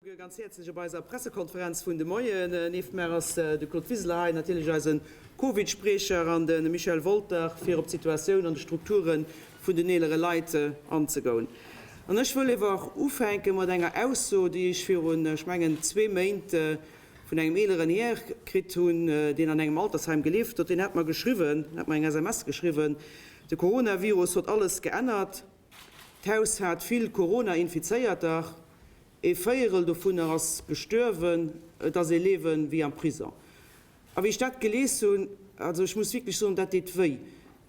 Ganz häerzlech op eiser Pressekonferenz vun de Moien. Nieft mär ass de Claude Wiseler hei, natierlech eise Covid-Spriecher, an de Michel Wolter, fir op d'Situatioun an de Strukture vun den eelere Leit anzegoen. An ech wëll ewer ufänke mat enger Ausso, déi ech virun, ech mengen, zwee Méint vun engem eeleren Här kritt hunn, deen an engem Altersheim gelieft huet. Deen hat mer geschriwwen, hat mer eng SMS geschriwwen, De Coronavirus hott alles geännert. D'Haus hat vill Corona-Infizéierter, ee Véierel dovunner ass gestuerwen. Et ass ee Liewe wéi am Prison. A wéi ech dat gelies hunn, also ech muss wierklech soen, dat deet wéi.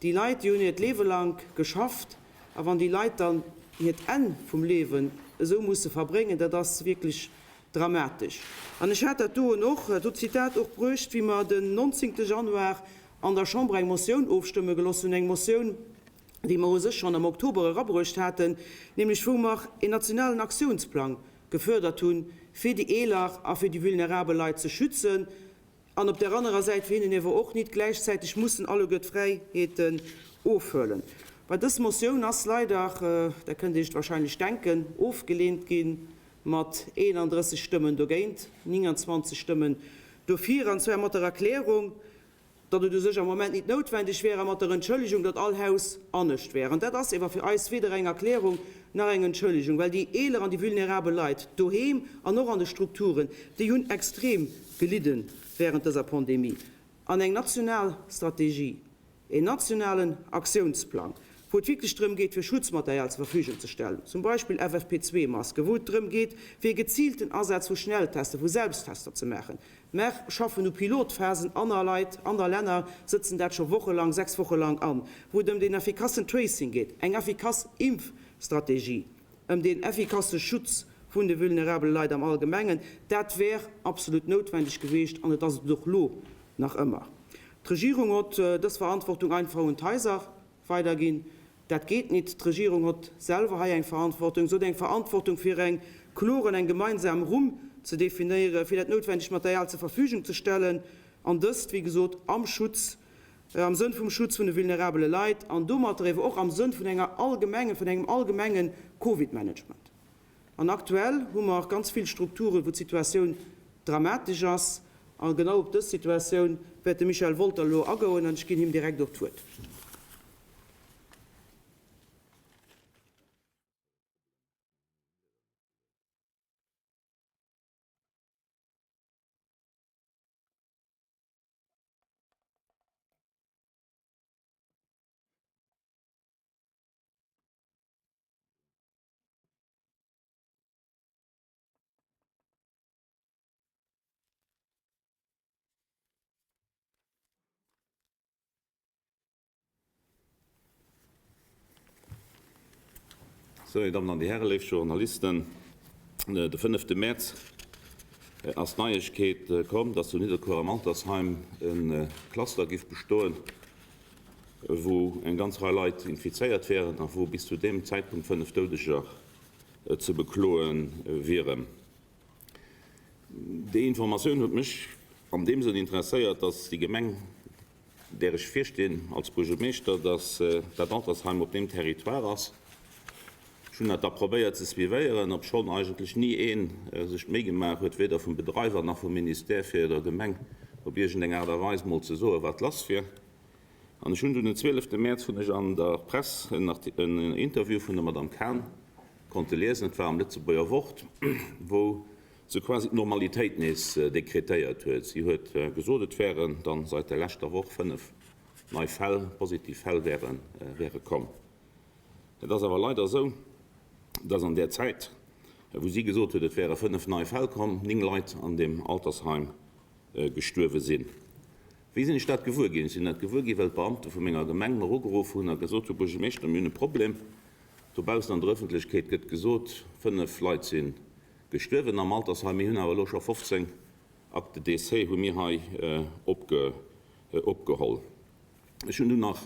Déi Leit, déi hunn hiert Liewe lang geschafft, a wann déi Leit dann hiert Enn vum Liewen esou musse verbréngen, dat ass wierklech dramatesch. An ech hat dat doen och, dat Zitat och bruecht, wéi mer den 19. Januar an der Chamber eng Motioun ofstëmme geloss hunn, eng Motioun, déi mer u sech schonn am Oktober erabruecht haten, nämlech wou mer een nationalen Aktiounsplang gefuerdert hunn, fir déi eeler a fir déi vulnerabel Leit ze schützen an op där anerer Säit fir hinnen ewer och nit gläichzäiteg mussen alleguer d'Fräiheeten ofhuelen. Bei dës Motioun ass leider, dat kënnt Iech et wahrscheinlech denken, ofgeleent gi mat 31 Stëmmen dogéint, 29 Stëmmen dofir, an zwar mat der Erklärung, datt et u sech am Moment nit noutwendeg wär a mat der Entschëllegung, datt all Haus anescht wär. An dat ass ewer fir eis weder eng Erklärung nach eng Entschëllegung, well déi eeler an déi vulnerabel Leit doheem an och an de Strukturen, déi hunn extrem gelidde während dëser Pandemie. An eng national Strategie, een nationalen Aktiounsplang, wou et wierklech drëm geet, fir Schutzmaterial zur Verfügung ze stellen, zum Beispill FFP2-Masken, wou et drëm geet, fir e geziilten Asaz vu Schnelltester, vu Selbsttester ze maachen, Mer schaffen u Pilotphasen, aner Leit, aner Länner sëtzen dat scho wochelang, 6 Woche lang an, wou et ëm deen effikassen Tracing geet, eng effikass Impfstrategie, ëm deen effikasse Schutz vun de vulnerabele Leit am Allgemengen. Dat wär absolut noutwendeg gewiescht an et ass et och lo nach ëmmer. D'Regierung hott dës Verantwortung einfach un d'Haiser weiderginn. Dat geet nit. D'Regierung hott selwer hei eng Verantwortung. Se huet eng Verantwortung fir eng kloer an eng gemeinsam Rumm ze definéieren, fir dat noutwendegt Material zur Verfügung ze stellen, an dëst, wéi gesot, am Schutz, am Sënn vum Schutz vun de vulnerabele Leit an domatter ewer och am Sënn vun enger allgemengen, vun engem allgemenge Covid-Management. An aktuell hu mer ganz vill Strukturen, wou d'Situatioun dramatesch ass. A genau op dës Situatioun wäert de Michel Wolter elo agoen an ech ginn him direkt och d'Wuert. Sou, Dir Dammen an Dir Hären, léif Journalisten, de fënnefte Mäerz ass d'Neiegkeet komm, dass zu Nidderkuer am Altersheim e Cluster giff bestoen, wou eng ganz Rei Leit infizéiert wären a wou bis zu deem Zäitpunkt 5 Doudeger ze bekloe wieren. Déi Informatioun huet mech an deem Sënn interesséiert, dass déi Gemeng, där ech virstinn als Buergermeeschter, dass dat Altersheim op deem Territoire ass. Ech hunn dat da probéiert ze suivéieren, obschonn eigentlech ni ee sech d'Méi gemaach huet, weder vum Bedreiwer nach vum Ministère, fir der Gemeng op iergendeng Aart a Weis mol ze soen, wat lass wier. An ech hunn dunn den 12 Mäerz hunn ech an der Press en Interview vun der Madame Cahn konnte liesen, et war am Lëtzebuerger Wort, wou se quasi d'Normalitéit nees dekretéiert huet. Si huet gesot, et wären dann seit der leschter Woch 5 nei Fäll, positiv Fäll wäre wäre komm. Et ass awer leider esou, dass an där Zäit, wou si gesot huet, et wäre 5 nei Fäll komm, 9 Leit an deem Altersheim gestuerwe sinn. Wéi sinn ech dat gewuer ginn? Ech sinn dat gewuer ginn, well d'Beamte vu menger Gemeng mer ugeruff hunn a gesot hunn, Buergermeeschter, mir hunn e Problem. Dobaussen an der Ëffentlechkeet gëtt gesot, 5 Leit si gestuerwen am Altersheim. Mir hunn awer elo scho 15 Actes de décès hu mir hei opgeholl. Ech hunn dunn nach,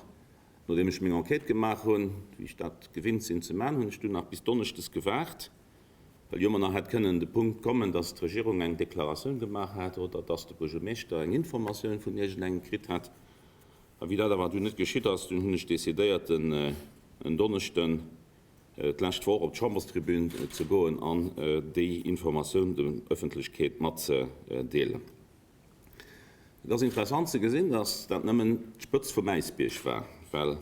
nodeem ech meng Enquête gemaach hunn, wéi ech dat gewinnt sinn ze maachen, hunn ech dunn nach bis donneschdes gewaart, Well jo ëmmer nach hätt kënnen de Punkt kommen, dass d'Regierung eng Deklaratioun gemaach hätt oder dass de Buergermeeschter eng Informatioun vun iergendengem kritt hätt. A wéi dat awer dunn net geschitt ass, dunn hunn ech decidéiert, en Donneschden. d'lescht Woch op d'Chamberstribün ze goen an déi Informatioun der Ëffentlechkeet matzedeelen. Et ass interessant ze gesinn, dass dat nëmmen d'Spëtz vum Äisbierg war, well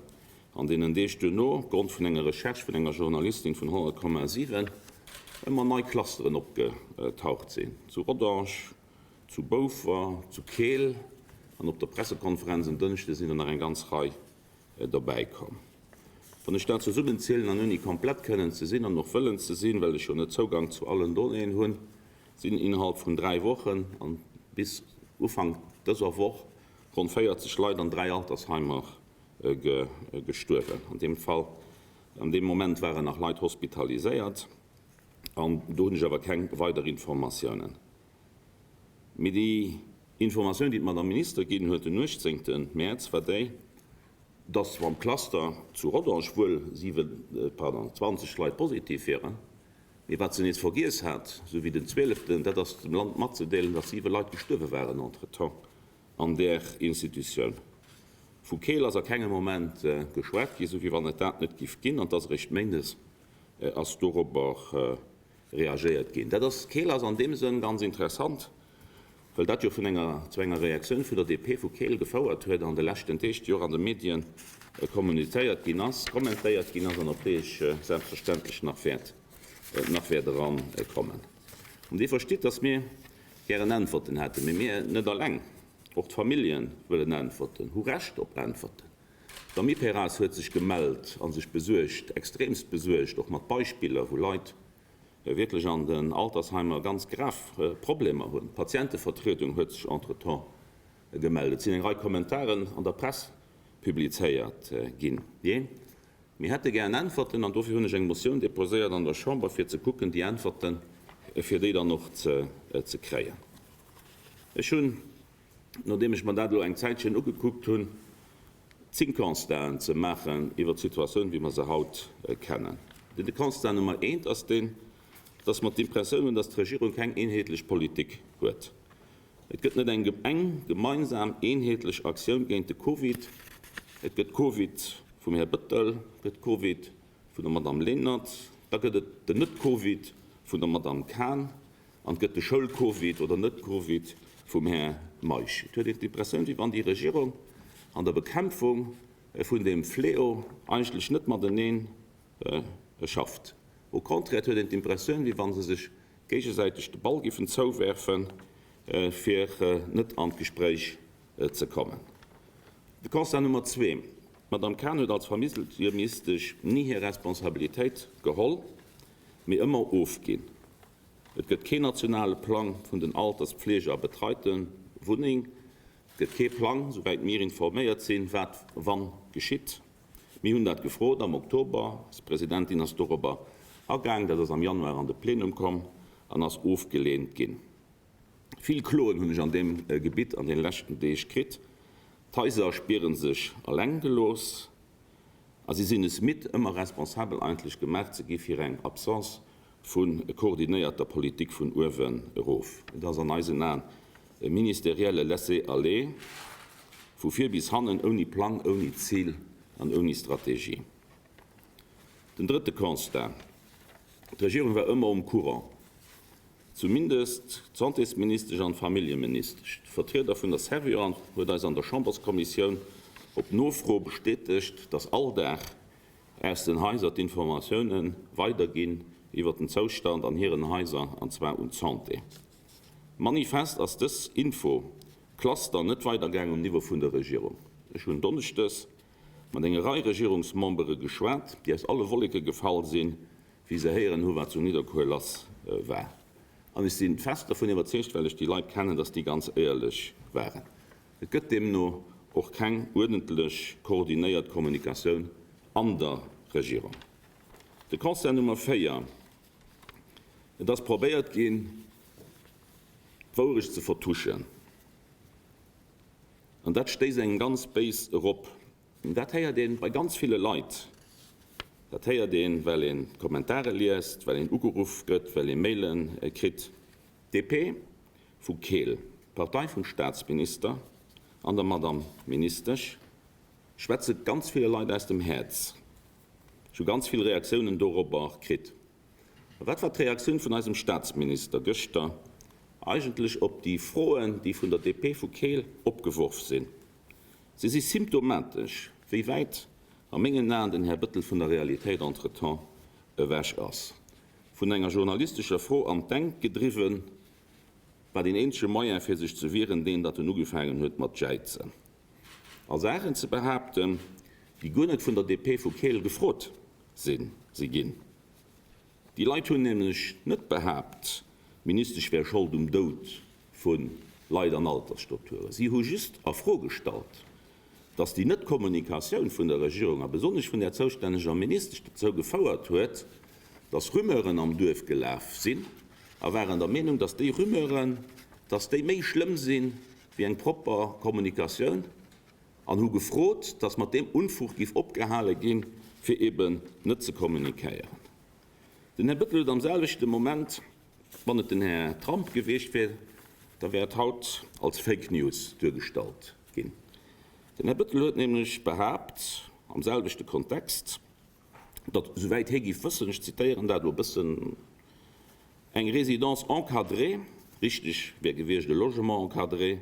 an deenen Deeg duerno, opgrond vun enger Recherche vun enger Journalistin vun 100,7, ëmmer nei Clusteren opgetaucht sinn, zu Rodange, zu Boufer, zu Keel an op der Pressekonferenz en Dënschde sinn der nach eng ganz Rei dobäi komm. Wann ech dat zesummenzielen an ouni komplett kënnen ze sinn an och wëllen ze sinn, well ech jo net Zougang zu allen Donnéeën hunn, sinn innerhalb vun 3 Wochen an bis Ufank dëser Woch ronn 40 Leit an 3 Altersheimer gestuerwen. An deem Fall, an deem Moment waren nach Leit hospitaliséiert an do hunn ech awer keng weider Informatiounen. Mee déi Informatioun, déi d'Madame Minister ginn huet den 18 Mäerz, war déi, dass am Cluster zu Rodange wuel 7, pardon, 20 Leit positiv wieren, Mee wat se nees vergiess hat, sou wéi den Zwieleften, dat ass dem Land matzedeelen, datt siwe Leit gestuerwe waren entretemps an där Institutioun. Vu Keel ass a kengem Moment geschwat ginn, sou wéi wann et dat net giff ginn, an 't ass eréischt méindes ass dorobber reagéiert ginn. Dat ass, Keel ass an deem Sënn ganz interessant, Well dat jo vun enger, zu enger Reaktioun vun der DP vu Keel gefouert huet an de leschten Deeg, déi och an de Medien kommunizéiert ginn ass, kommentéiert ginn ass an op déi ech selbstverständlech nach wäert, nach wäert erankommen. An Dir verstitt, dass mir gären Äntwerten hätten. Mee mir net alleng, och d'Famillje wëllen Äntwerten, hu Recht op Äntwerten. D'Amiperas huet sech gemellt a sech besuergt, extremst besuergt, och mat Beispiller, wou Leit wierklech an den Altersheimer ganz grav Problemer hunn. D'Patientevertriedung huet sech entretemps gemellt. Et sinn eng Rei Kommentaren an der Press publizéiert ginn. Jee, mir hätte gären Äntwerten an dofir hunn ech eng Motioun deposéiert an der Chamber, fir ze kucken, déi Äntwerten, fir déi dann och ze kréien. Ech hunn nodeem ech mer dat elo eng Zäitchen ugekuckt hunn, 10 Constaten ze maachen iwwert d'Situatioun, wéi mer se haut kennen. De Constat Nummer eent ass deen, dass mer d'Impressioun hunn, dass d'Regierung keng eenheetlech Politik huet. Et gëtt net eng eng gemeinsam eenheetlech Aktioun géint de Covid. Et gëtt Covid vum Här Bettel, et gëtt Covid vun der Madame Lenert, da gëtt et den Net-Covid vun der Madame Cahen, An et gëtt de Schoul-Covid oder Net-Covid vum Här Meisch. Et huet een d'Impressioun, wéi wann déi Regierung an der Bekämpfung vun deem Fléau eigentlech net matenee schafft. Au contraire, et huet een d'Impressioun, wéi wa se sech géigesäiteg de Ball giffen zouwerfen, fir net an d'Gespréich ze kommen. De Constat Nummer zwee, D'Madame Cahen huet als Familljeministesch ni hir Responsabilitéit geholl, mee ëmmer ofginn. Et gëtt keen nationale Plang vun den Alters-, Pflege a betreite Wunneng. Et gëtt kee Plang, souwäit mir informéiert sinn, wat wann geschitt. Mir hunn dat gefrot am Oktober. Eis Presidentin ass dorobber agaang. Dat ass am Januar an de Plenum komm an ass ofgeleent ginn. Vill Kloen hunn ech an deem Gebitt an deene leschten Deeg kritt. D'Haiser spiere sech alleng gelooss. A si sinn es midd, ëmmer responsabel eigentlech gemaach ze gi fir eng Absence vu koordinéierter Politik vun uewen erof. Et ass an eisen Aen e ministerielle Laisser-aller vu vir bis hannen, ouni Plang, ouni Zil an ouni Strategie. Den drëtte Constat, D'Regierung war ëmmer um Courant, zumindest d'Santésministesch an d'Familljeministesch. De Vertrieder vun der Servior huet eis an der Chamberskommissioun op Nofro bestätegt, datt all Dag aus den Haiser d'Informatioune weiderginn iwwer den Zoustand an hiren Haiser, an zwar un d'Santé. Manifest ass dës Info Cluster net weidergaang um Niveau vun der Regierung. Ech hunn donneschdes mat enger Rei Regierungsmembere geschwat, déi aus alle Wolleke gefall sinn, wéi se héieren hu wat zu Nidderkuer lass war. An ech si fest dovun iwwerzeegt, well ech déi Leit kennen, datt déi ganz éierlech waren. Et gëtt deemno och keng uerdentlech koordinéiert Kommunikatioun an der Regierung. De Constat Nummer 4, Et ass probéiert ginn, d'Wourecht ze vertuschen. An dat stéisst engem ganz béis erop. Dat héiert ee bei ganz ville Leit. Dat héiert een, well een d'Kommentare liest, well een ugeruff gëtt, well ee Maile kritt. D'DP vu Keel, d'Partei vum Staatsminister an der Madamm Ministesch, schwätze ganz ville Leit aus dem Häerz. Ech hu ganz vill Reaktiounen dorobber kritt. A wat war d'Reaktioun vun eisem Statsminister gëschter eigentlech op déi Froen, déi vun der DP vu Keel opgeworf sinn? Se si symptomatesch, wéi wäit a mengen Aen den Här Bettel vun der Realitéit entretemps ewech ass. Vun enger journalistescher Fro an d'Enkt gedriwwen, war deen eenzege Moyen fir sech ze wieren deen, datt en ugefaangen huet mat jäizen a Saachen ze behaapten, déi guer net vun der DP vu Keel gefrot si si ginn. Déi Leit hunn nämlech net behaapt, d'Ministesch wär Schold um Doud vu Leit an Altersstrukturen. Si hu just a Fro gestallt, datt déi Net-Kommunikatioun vun der Regierung a besonnesch vun där zoustänneger Ministesch dozou gefouert huet, datt Rumeuren am Duerf gelaf sinn a waren der Meenung, datt déi Rumeuren, datt déi méi schlëmm si wéi eng propper Kommunikatioun an hu gefrot, datt mat deem Unfug giff opgehale ginn, fir eben net ze kommunikéieren. Den Här Bettel huet am selwechte Moment, wann et den Här Trump gewiescht wier, da wär et haut als Fake News duergestallt ginn. Den Här Bettel huet nämlech behaapt, am selwechte Kontext, datt, souwäit hie giff wëssen, ech zitéieren dat elo e bëssen, eng Résidence encadrée, richteg wär gewiescht e Logement encadré,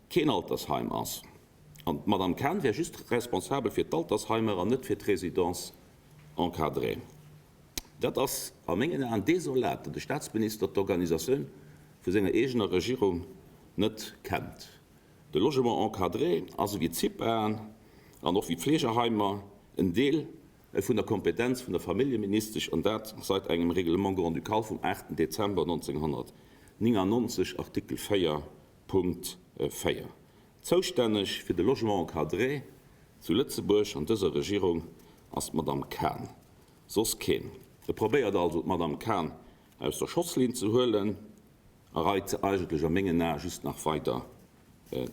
keen Altersheim ass an d'Madame Cahen wär just responsabel fir d'Altersheimer an net fir d'Résidence encadrée. Dat ass a mengen Aen desolat, datt e Staatsminister d'Organisatioun vu senger eegener Regierung net kennt. De Logement encadré ass ewéi d'CIPAen an och wéi d'Fleegeheimer en Deel vun der Kompetenz vun der Familljeministesch, an dat seit engem Règlement grand-ducal vum 8 Dezember 1999, Artikel 4, Punkt 4. Zoustänneg fir de Logement encadré zu Lëtzebuerg an dëser Regierung ass d'Madame Cahen, soss keen. E probéiert also d'Madame Cahen aus der Schosslinn ze huelen a reit se eigentlech a mengen Ae just nach weider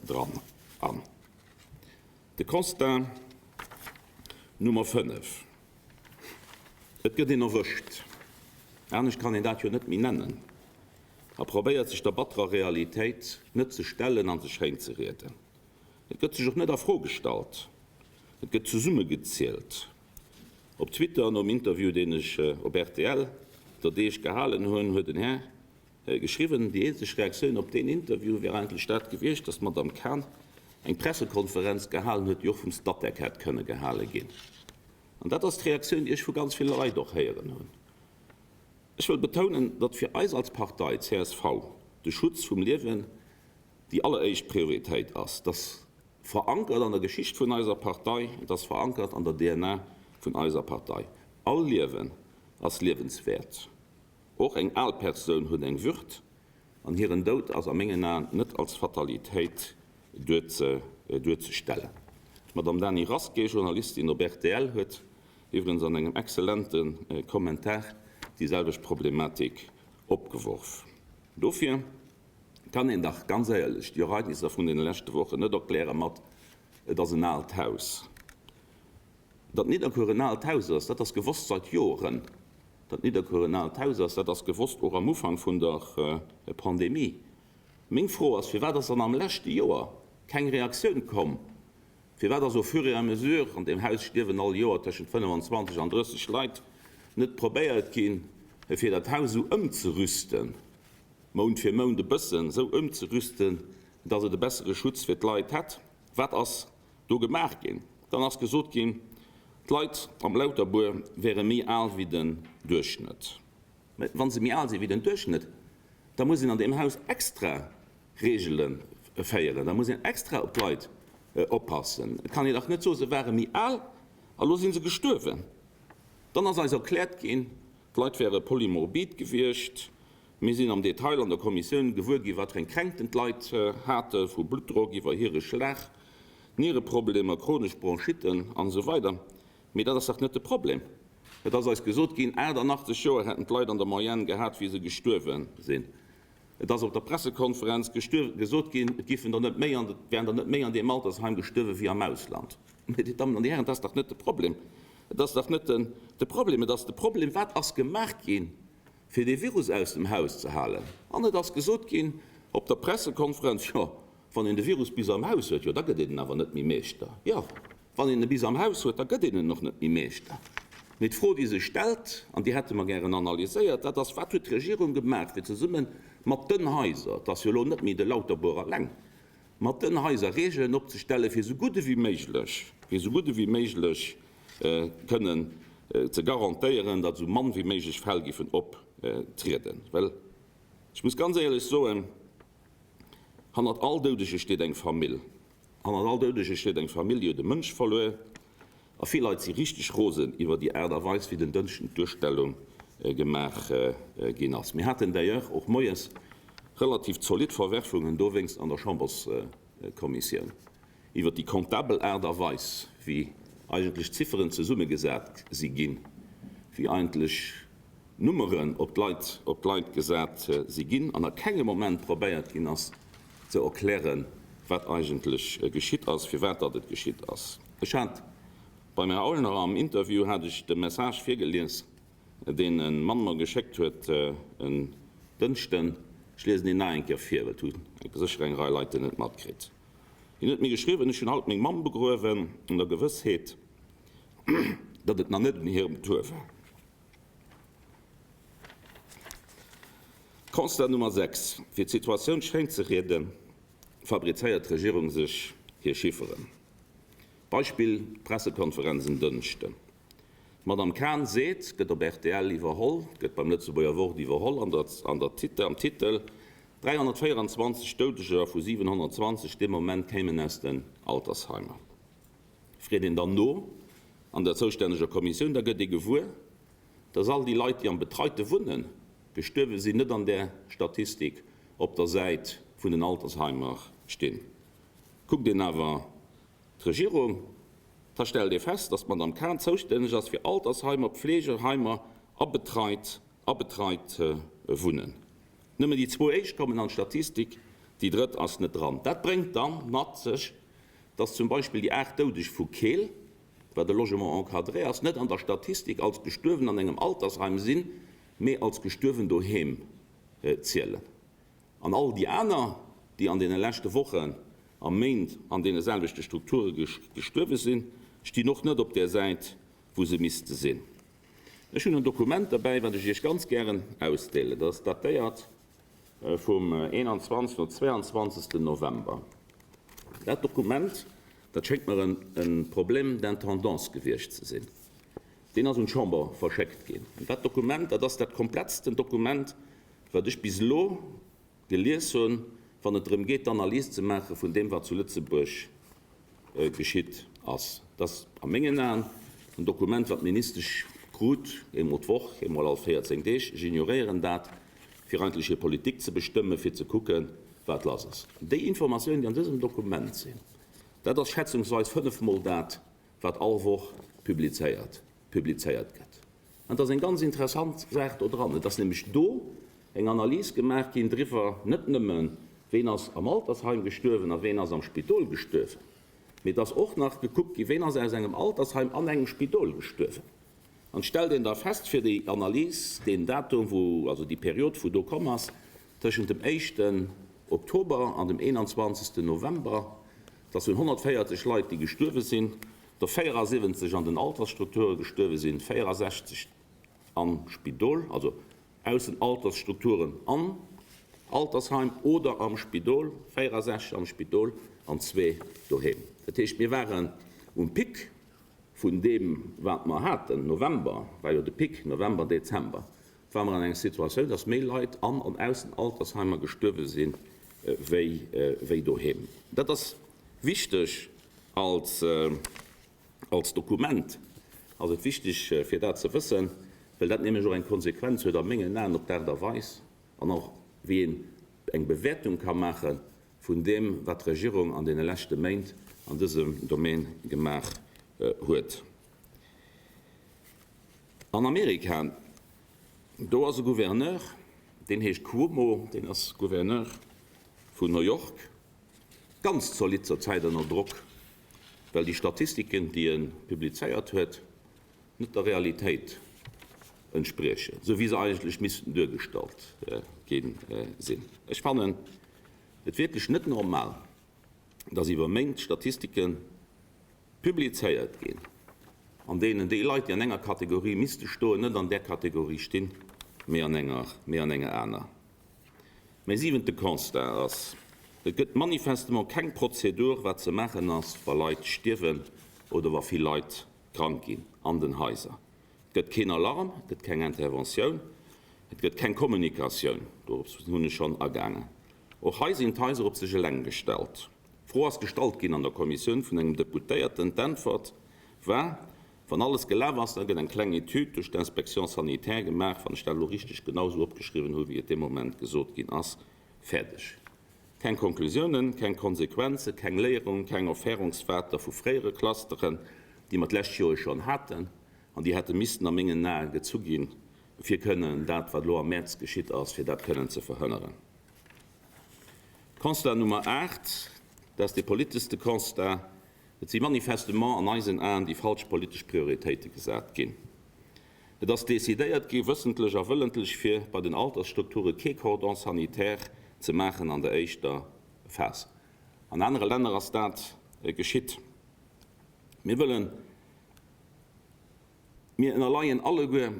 dran an. De Constat Nummer 5, Et gëtt een erwëscht, anescht kann een dat jo net méi nennen, a probéiert sech der batterer Realitéit net ze stellen an se schéin ze rieden. Et gëtt sech och net a Fro gestallt, et gëtt zesummegezielt. Op Twitter, nom Interview deen ech op rtl der Deeg gehalen hunn, huet en Här Geschriwwen. Déi eenzeg Reaktioun op deen Interview wär eigentlech dat gewiescht, datt d'Madame Cahen eng Pressekonferenz gehalen huet, déi och vum Statec hätt kënne gehale ginn. An dat ass d'Reaktioun, déi ech vu ganz ville Leit och héieren hunn. Ech wëll betounen, datt fir eis als Partei csv de Schutz vum Liewen déi alleréischt Prioritéit ass. Et ass verankert an der Geschicht vun eiser Partei, et ass verankert an der DNA vun eiser Partei. All Liewen ass liewenswäert. Och eng al Persoun huet eng Würd, an hiren Doud ass a mengen Aen net als Fatalitéit duerzestellen. D'Madame Dany Rasqué, Journalistin op rtl, huet iwwregens an engem exzellente Kommentar déi selwecht Problematik opgeworf. Dofir kann een dach ganz éierlech déi Ereignisser vun deene leschte Wochen net erkläre mat, Et ass en aalt Haus. Datt Nidderkuer en aalt Haus ass, dat ass gewosst seit Joren. Datt Nidderkuer en aalt Haus ass, dat ass gewosst och am Ufank vun der Pandemie. Meng Fro ass, Firwat ass dann am leschte Joer keng Reaktioun komm? Firwat ass au fur et à mesure, an deem Haus stierwen all Joer tëschent 25 an 30 Leit, net probéiert ginn, fir dat Haus esou ëmzerüsten, Mount fir Mount e bëssen esou ëmzerüsten, datt et e bessere Schutz fir d'Leit hätt? Wat ass do gemaach ginn. Dann ass gesot ginn, d'Leit am Lauterbuer wäre méi al wéi den Duerchschnëtt. Mä wa se méi al si wéi den Duerchschnëtt, da muss een an deem Haus extra Reegele féieren, da muss een extra op d'Leit oppassen. Et kann een dach net soen, se ware méi al a lo si se gestuerwen. Dann ass eis erkläert ginn, d'Leit wäre polymorbid gewiescht. Mir sinn am Detail an der Kommissioun gewuer ginn, wat fir eng Kränkten d'Leit hate, vu Bluttdrock iwwer Hiereschlag, Niereproblemer, chronesch Bronchitten an esou weider. Mee dat ass dach net de Problem. Et ass eis gesot ginn, 88 Joer hätten d'Leit an der Moyenne gehat, wéi se gestuerwe sinn. Et ass op der Pressekonferenz gesot ginn, et giffen der net méi an, et wären der net méi an deem Altersheim gestuerwe wéi am Ausland. Mee, Dir Dammen an Dir Hären, dat ass dach net de Problem. Et ass dach net de Problem. Et ass de Problem, Wat ass gemaach ginn, fir dee Virus aus dem Haus ze halen. An et ass gesot ginn op der Pressekonferenz, jo, wann een de Virus bis am Haus huet, jo, da gëtt een en awer net méi Meeschter. Jo, Wann een e bis am Haus huet, da gëtt een en och net méi Meeschter. Mee d'Fro, déi sech stellt, an déi hätte mer gären analyséiert, dat ass, Wat huet d'Regierung gemaach, fir zesumme mat den Haiser, et ass jo elo net méi de Lauterbourg eleng, mat den Haiser Regeln opzestellen, fir esou gutt ewéi méiglech, fir esou gutt ewéi méiglech kënnen ze garantéieren, datt esou mann wéi méiglech Fäll giffen optrieden? Well ech muss ganz éierlech soen, hannert all Doudege steet eng Famill. Hannert all Doudege steet eng Famill, déi huet e Mënsch verluer. A vill Leit si richteg rosen iwwer déi Aart a Weis, wéi den Dënschden d'Duerstellung gemaach ginn ass. Mir haten d'ailleurs och moies relativ zolidd Verwerfungen dowéinst an der Chamberskommissioun iwwer déi comptabel Aart a Weis, wéi eigentlech d'Zifferen zesummegesat si ginn, wéi eigentlech Nummeren op d'Leit op d'Leit gesat si ginn an a kengem Moment probéiert ginn ass ze erklären, wat eigentlech geschitt ass, firwat datt et geschitt ass. Ech hat beim Här Aulner am Interview hat ech de Message virgelies, deen e Mann mer geschéckt huet en Dënschden. Ech liesen deen nach eng Kéier vir, well et hu sécher eng Rei Leit en net matkritt. Hien huet mir geschriwwen, Ech hunn haut meng Mamm begruewen, an der Gewëssheet, datt et nach net un hirem Tour war. Constat Nummer 6, Fir d'Situatioun schéin ze rieden, fabrizéiert d'Regierung sech hir Chifferen. Beispill, d'Pressekonferenz en Dënschden. D'Madame Cahen seet, gëtt op rtl iwwerholl, gëtt beim Lëtzebuerger Wort iwwerholl an der, an der Titel, am Titel, 324 Doudeger vu 720 dee Moment kéimen aus den Altersheimer. Freet een dann no an der zoustänneger Kommissioun, da gëtt ee gewuer, dass all déi Leit, déi am betreite Wunnen gestuerwe sinn, net an där Statistik op der Säit vun den Altersheimer stinn. Kuckt een awer d'Regierung, da stellt ee fest, dass d'Madame Cahen zoustänneg ass fir Altersheimer, Pflegeheimer a betreit a betreit Wunnen. Nëmmen déi zwou éischt kommen an d'Statistik, déi drëtt ass net dran. Dat bréngt da mat sech, dass zum Beispill déi 8 Doudeg vu Keel, wat e Logement encadré ass, net an der Statistik als gestuerwen an engem Altersheim sinn, mee als gestuerwen doheem zielen. An all déi aner, déi an deene leschte Wochen a Méint an deene selwechte Strukture gestuerwe sinn, stinn och net op där Säit, wou se misste sinn. Ech hunn en Dokument derbäi, wat ech Iech ganz gären ausdeelen. Dat ass datéiert vum 21. oder 22. November. Dat Dokument, dat schéngt mer e Problème d'intendance gewiescht ze sinn, deen ass un d'Chamber verschéckt ginn. An dat Dokument, dat ass dat komplettsten Dokument, wat ech bis elo gelies hunn, wann et drëm geet, d'Analys ze maache vun deem, wat zu Lëtzebuerg geschitt ass. Dat ass a mengen Aen en Dokument, wat d'Ministesch krut, eemol d'Woch, eemol all 14 Deeg, ech ignoréieren dat, fir eigentlech hir Politik ze bestëmmen, fir ze kucken, wat lass ass. Déi Informatiounen, déi an dësem Dokument sinn, dat ass schätzungsweis fënnefmol dat, wat all Woch publizéiert publizéiert gëtt. An et ass eng ganz interessant Saach do dran. Et ass nämlech do eng Analys gemaach ginn driwwer, net nëmmen, ween ass am Altersheim gestuerwen a ween ass am Spidol gestuerwen, mee et ass och nach gekuckt ginn, ween ass aus engem Altersheim an engem Spidol gestuerwen. An et stellt een da fest fir déi Analys, deen Datum, wou, also déi Period, wou do komm ass, tëschent dem éischten Oktober an dem 21. November, dass vun 140 Leit, déi gestuerwe sinn, der 74 an den Altersstrukture gestuerwe sinn, 64 am Spidol, also aus den Altersstrukturen an Altersheim oder am Spidol, 64 am Spidol an zwee doheem. Dat heescht, mir waren um Pic vun deem, wat mer haten, November war jo de Pic, November, Dezember, ware mer an enger Situatioun, dass méi Leit an an aus den Altersheimer gestuerwe sinn, wéi doheem. Dat ass wichteg als als Dokument ass et wichteg, fir dat ze wëssen, well dat nämlech och eng Konsequenz huet a mengen Aen op d'Aart a Weis an och wéi een eng Bewäertung ka maache vun deem, wat d'Regierung an deene leschte Méint an dësem Domaine gemaach huet. An Amerika, do ass e Gouverneur, deen heescht Cuomo, deen ass Gouverneur vun New York, ganz zolidd zur Zäit ënner Drock, well déi Statistiken, déi e publizéiert huet, net der Realitéit entspriechen, esou wéi se eigentlech missten duergestallt gi sinn. Ech fannen et wierklech net normal, dass iwwer Méint Statistiken. Publizéiert ginn, an deenen déi Leit, déi an enger Kategorie misste stoen, net an där Kategorie stinn, mee an enger, mee an enger aner. Mäi siwente Constat ass, Et gëtt manifestement keng Prozedur, wat ze maachen ass, wa Leit stierwen oder wa vill Leit krank ginn an den Haiser. Et gëtt keen Alarm, et gëtt keng Interventioun, et gëtt keng Kommunikatioun. Dorops hunn ech schonn agaangen. Och hei sinn d'Haiser op sech eleng gestallt. D'Fro ass gestallt ginn an der Kommissioun vun engem Deputéierten. D'Äntwert war, Wann alles gelaf ass, da gëtt eng kleng Etüd duerch d'Inspection sanitaire gemaach, wann ech dat elo richteg genau esou opgeschriwwen hu wéi et dee Moment gesot ginn ass. Fäerdeg. Keng Konklusiounen, keng Konsequenzen, keng Léierung, keng Erfährungswaerter vu fréiere Clusteren, déi mer d'lescht Joer schonn haten an déi hätte missten a mengen Ae gezu ginn, fir kënnen dat, wat elo am Mäerz geschitt ass, fir dat kënnen ze verhënneren. Constat Nummer 8, dat ass dee politeschste Constat, Et si manifestement an eisen Aen déi falsch politesch Prioritéite gesat ginn. Et ass decidéiert gi, wëssentlech a wëllentlech, fir bei den Altersstrukture kee Cordon sanitaire ze maachen an der éischter Phas. An anere Länner ass dat geschitt. Mir wëllen, mir ënnerleien alleguer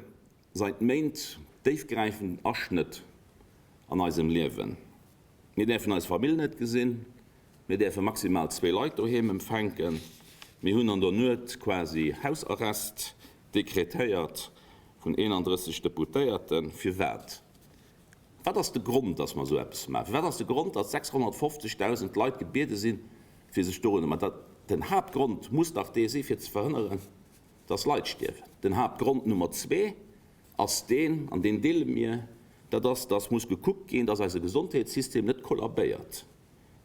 Sait Méint déifgräifenden Aschnëtt an eisem Liewen. Mir däerfen eis Famill net gesinn, mir däerfe maximal zwee Leit doheem empfänken, mir hunn an der Nuet quasi Hausarrest dekretéiert vun 31 Deputéierten. Firwat? Wat ass de Grond, datt mer esou eppes maachen? Firwat ass de Grond, datt 650.000 Leit gebiede sinn, fir sech dorunner, mä den Haaptgrond muss dach dee si fir ze verhënneren, dass Leit stierwen. Den Haaptgrond Nummer zwee ass deen, an deen deele mir, dat ass, dass muss gekuckt ginn, dass eise Gesondheetssystem net kollabéiert,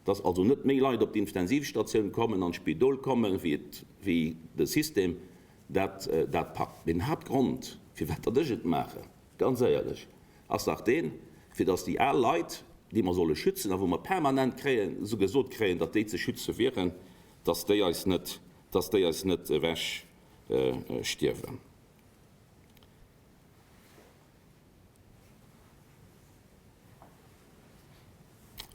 dass also net méi Leit op d'Intensivstatioun kommen, an d'Spidol kommen, wéi et, wéi de System dat, dat packt. Mee den Haaptgrond, firwat datt ech et maachen, ganz éierlech, ass dach deen, fir dass déi al Leit, déi mer solle schützen a wou mer permanent kréien, gesot kréien, datt déi ze schütze wieren, dass déi eis net dass déi eis net ewech stierwen.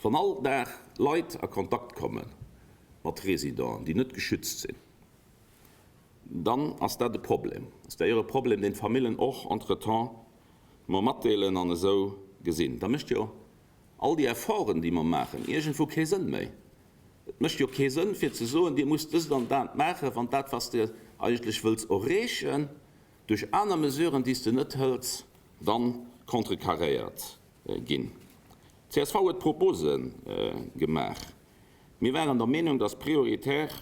Wann all Dag Leit a Kontakt komme mat Residenten, déi net geschützt sinn, dann ass dat e Problem. Ass d'ailleurs e Problem, deen d'Famillen och entretemps mer matdeelen an esou gesinn. Da mécht jo all déi Efforten, déi mer maachen, iergendwou kee Sënn méi. Et mécht jo kee Sënn, fir ze soen, Dir musst dëst an dat maachen, wann dat, wat s de eigentlech wëlls erreechen, duerch aner Mesuren, déi s de net hëls, dann contrecarréiert ginn. Csv huet Propose gemaach. Mir waren der Meenung, dass prioritär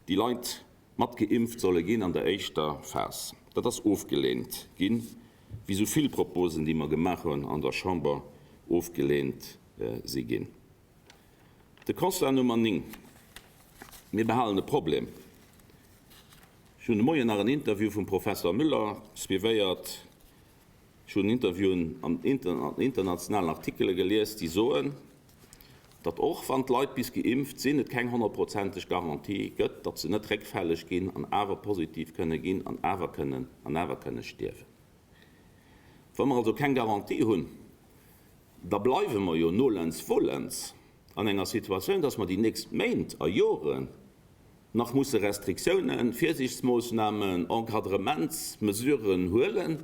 déi Leit mat geimpft solle ginn an der éischter Phas. Dat ass ofgeleent ginn, wéi esou vill Proposen, déi mer gemaach hunn an der Chamber, ofgeleent si ginn. De Constat Nummer 9, Mir behalen e Problem. Ech hunn de Moien nach en Interview vum Professor Müller suivéiert. Ech hunn Interviewen an internationalen Artikele gelies, déi soen, datt och wann d'Leit bis geimpft sinn, et keng honnertprozenteg Garantie gëtt, datt se net réckfälleg ginn an awer positiv kënne ginn an awer kënnen an awer kënne stierwen. Wa mer also keng Garantie hunn, da bleiwe mer jo nolens volens an enger Situatioun, dass mer déi nächst Méint a Joren nach musse Restriktiounen, Virsiichtsmoosnamen, Encadrementsmesuren huelen,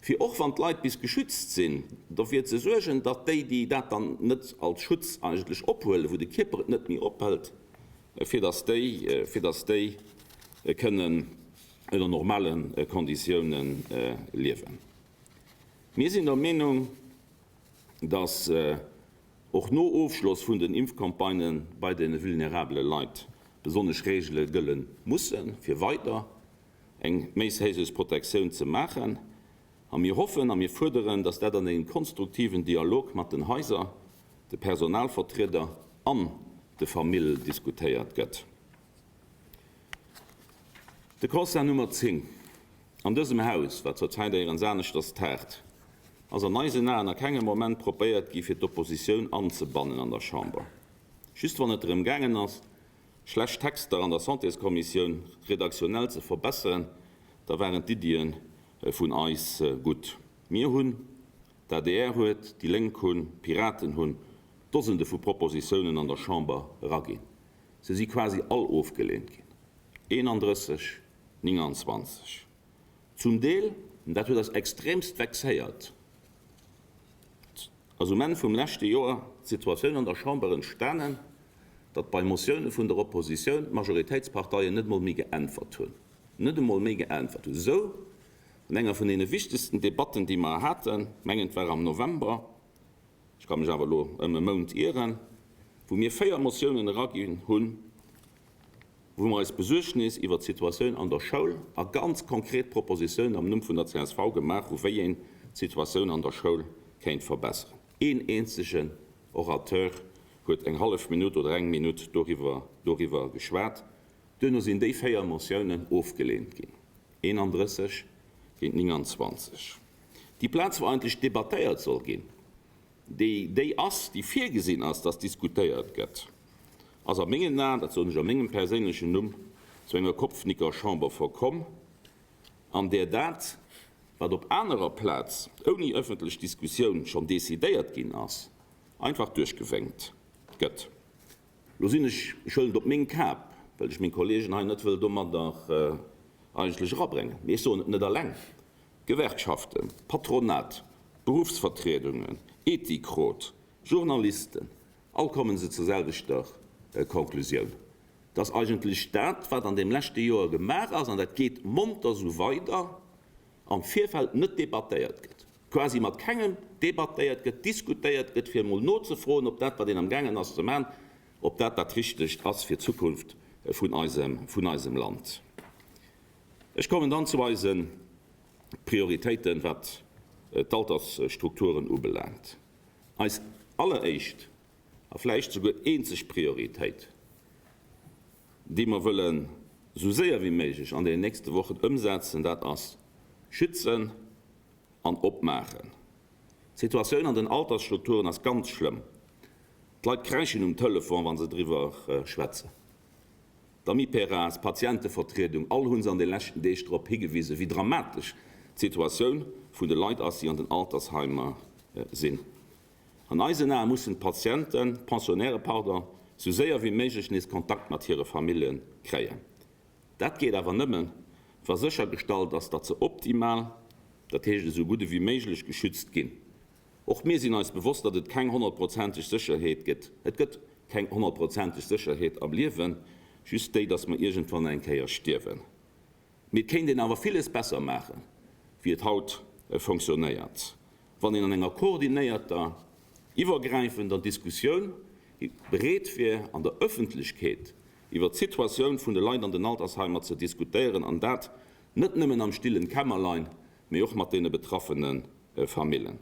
fir och wann d'Leit bis geschützt sinn, derfir ze suergen, datt déi, déi dat dann net als Schutz eigentlech ophuelen, wou de Kierper et net méi ophëlt, fir datt déi, fir datt déi kënnen ënner normale Konditiounen liewen. Mir sinn der Meenung, dass och no Ofschloss vun den Impfcampagnë bei de vulnerabele Leit besonnesch Reegele gëlle mussen, fir weider eng méi séiseus Protektioun ze maachen. A mir hoffen a mir fuerderen, dass dat an engem konstruktiven Dialog mat den Haiser, de Personalvertrieder an de Famille diskutéiert gëtt. De Constat Nummer 10, An dësem Haus, wat zur Zäit éierens aneschters taart, ass an eisen Aen a kengem Moment probéiert gi fir d'Oppositioun anzebannen an der Chamber. Just wann et drëm gaangen ass, schlecht Texter an der Santéskommissioun redaktionnell ze verbesseren, da waren d'Iddie vun eis gutt. Mir hunn, d'ADR huet, déi Lénk hunn, d'Piraten hunn Dosende vu Propositiounen an der Chamber eraginn. Se si quasi all ofgeleent ginn, 31, 29. Zum Deel, an dat huet eis extremst vexéiert, ass um Enn vum leschte Joer d'Situatioun an der Chamber entstanen, datt bei Motioune vun der Oppositioun d'Majoritéitsparteien net emol méi geäntwert hunn, net emol méi geäntwert hunn. Esou an enger vun deene wichtegsten Debatten, déi mer haten, mengen et war am November, ech ka mech awer elo ëm e Mount ieren, wou mir 4 Motiounen eraginn hunn, wou mer eis Besuergnis iwwert d'Situatioun an der Schoul a ganz konkret Propositiounen am Numm vun der csv gemaach hu wéi een d'Situatioun an der Schoul kéint verbesseren. Een eenzegen Orateur huet eng hallef Minutt oder eng Minutt doriwwer doriwwer geschwat. Duerno sinn déi 4 Motiounen ofgeleent ginn, 31 géint 29. Déi Plaz wou eigentlech debattéiert soll ginn, déi déi ass, déi virgesinn ass, dass diskutéiert gëtt, ass a mengen Aen, dat soen ech a mengem perséinlechen Numm, zu enger Kopfnickerchamber verkomm, an där dat, wat op anerer Plaz ouni ëffentlech Diskussioun schonn decidéiert ginn ass, einfach duerchgewénkt gëtt. Lo sinn ech, ech huelen et op meng Kap, well ech meng Kollegen hei net wëll domadder eigentlech erabréngen, mee ech soen et net eleng, D'Gewerkschaften, d'Patronat, d'Beruffsvertriedungen, Ethikrot, Journalisten, all kommen se zur selwechter Konklusioun, dass eigentlech dat, wat an deem leschte Joer gemaach ass, an dat geet monter esou weider, am Virfeld net debattéiert gëtt, quasi mat kengem debattéiert gëtt, diskutéiert gëtt, fir emol nozefroen, ob dat, wat een amgaangen ass ze maachen, ob dat dat Richtegt ass fir d'Zukunft vun eisem Land. Ech kommen dann zu eise Prioritéiten, wat d'Altersstrukturen ubelaangt. Eis alleréischt a vläicht souguer eenzeg Prioritéit, déi mer wëllen esou séier wéi méiglech an den nächste Wochen ëmsetzen, dat ass schützen an opmaachen. D'Situatioun an den Altersstrukturen ass ganz schlëmm. D'Leit kräischen um Telefon, wa se driwwer schwätzen. D'Amiperas, d'Patientevertriedung, all hu se an de leschten Deeg drop higewisen, wéi dramatesch d'Situatioun vun de Leit ass, déi an den Altersheimer sinn. An eisen Ae mussen d'Patienten, d'Pensionnairë pardon, sou séier wéi méiglech nees Kontakt mat hire Famillje kréien. Dat geet awer nëmmen, wa séchergestallt ass, datt se optimal, dat heescht esou gutt ewéi méiglech, geschützt ginn. Och mir sinn eis bewosst, datt et keng honnertprozenteg Sécherheet gëtt. Et gëtt keng honnertprozenteg Sécherheet am Liewen, just déi, datt mer iergendwann eng Kéier stierwen. Mee et kéint een awer villes besser maachen, wéi et haut fonctionnéiert, wann een an enger koordinéierter, iwwergräifender Diskussioun bereet wier, an der Ëffentlechkeet iwwer d'Situatioun vun de Leit an den Altersheimer ze diskutéieren, an dat net nëmmen am stillen Kämmerlein, mee och mat deene betraffene Famillen.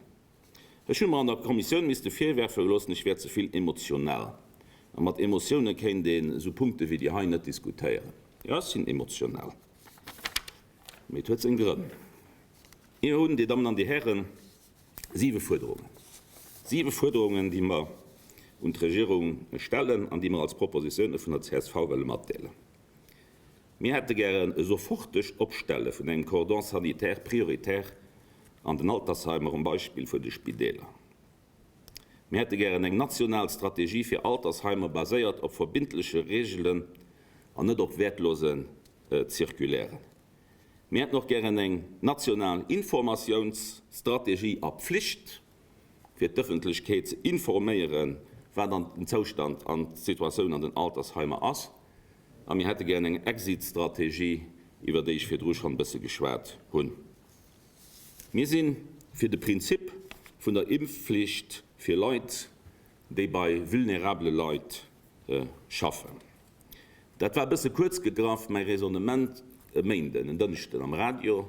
Ech hu mer an der Kommissioun misste virwerfe geloossen, ech wär ze vill emotional. A mat Emotioune kéint een esou Punkte wéi déi hei net diskutéieren. Jo, ech sinn emotional, mee et huet seng Grënn. Mir hunn, Dir Dammen an Dir Hären, siwe Fuerderungen, siwe Fuerderungen, déi mer un d'Regierung stellen an déi mer als Propositioune vun der csv wëlle matdeelen. Mir hätte gären e sofortegt Opstelle vun engem Cordon sanitaire prioritaire an den Altersheimer um Beispill vun de Spideeler. Mir hätte gären eng national Strategie fir Altersheimer baséiert op verbindleche Reegelen an net op wäertlose Circulairen. Mir hätten och gären eng national Informatiounsstrategie a Pflicht, fir d'Ëffentlechkeet ze informéieren, wat an den Zoustand an d'Situatioun an den Altersheimer ass. A mir hätte gären eng Exit-Strategie, iwwer déi ech virdru schonn e bësse geschwat hunn. Mir si fir de Prinzip vun der Impfflicht fir Leit, déi bei vulnerabele Leit schaffen. Dat war e bësse kuerz gegraff, mäi Raisonnement e Méinden, en Dënschden am Radio.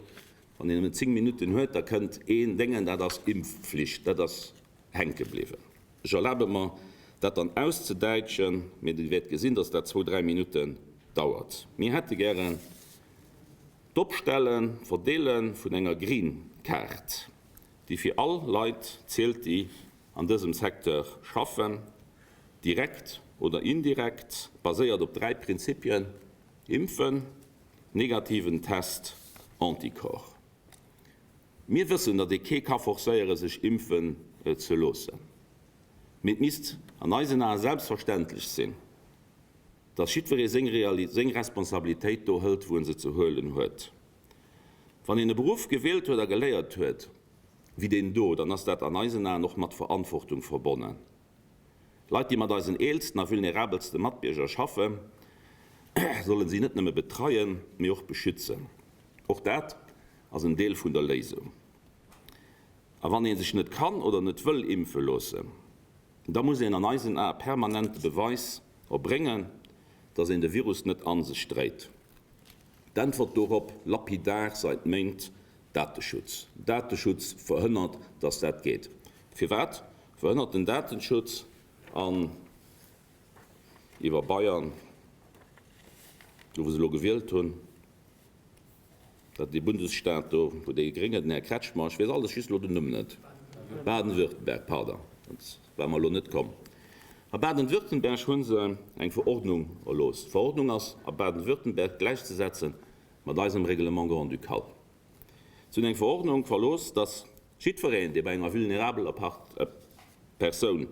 Wann een nëmmen 10 Minutten huet, da kënnt een Déngen, dat ass Impfflicht. Dat ass hänke bliwwen. Ech erlabe mer, dat dann auszedäitschen, mee Dir wäert gesinn, dass dat zwou, dräi Minutten dauert. Mir hätte gären d'Opstellen, d'Verdeele vun enger Green Card, déi fir all Leit zielt, déi an dësem Secteur schaffen, direkt oder indirekt, baséiert op dräi Prinzipien, Impfen, negativen Test, Anticorps. Mir wëssen, datt ee kee ka forcéiere sech impfen ze loossen, mee et misst an eisen Ae selbstverständlech sinn. Dass jiddweree seng seng Responsabilitéit do hëlt, wou en se ze huelen huet. Wann een e Beruff gewielt huet a geléiert huet, wéi deen do, dann ass dat an eisen Aen och mat Verantwortung verbonnen. Leit, déi mat eisen eelsten a vulnerabelste Matbierger schaffen, sollen si net nëmme betreien, mee och beschützen. Och dat ass en Deel vun der Léisung. A wann ee sech net kann oder net wëll impfe loossen, da muss een an eisen Ae permanent de Beweis erbréngen, dass een de Virus net a sech dréit. D'Äntwert dorop, lapidar seit Méint, Dateschutz. Dateschutz verhënnert, dass dat geet. Firwat verhënnert den Datenschutz an iwwer Bayern, do wou se elo gewielt hunn, dat dee Bundesstaat do, wou dee Grénge, den Här Kretschmer, ech weess alles just elo den Numm net, Baden-Württemberg, pardon, dat war mer elo net komm, a Baden-Württemberg hu se eng Verordnung erlooss. D'Verordnung ass a Baden-Württemberg gläichzesetze mat eisem Règlement grand-ducal. Se hunn eng Verordnung verlooss, dass jiddwereen, dee bei enger vulnerabeler Persoun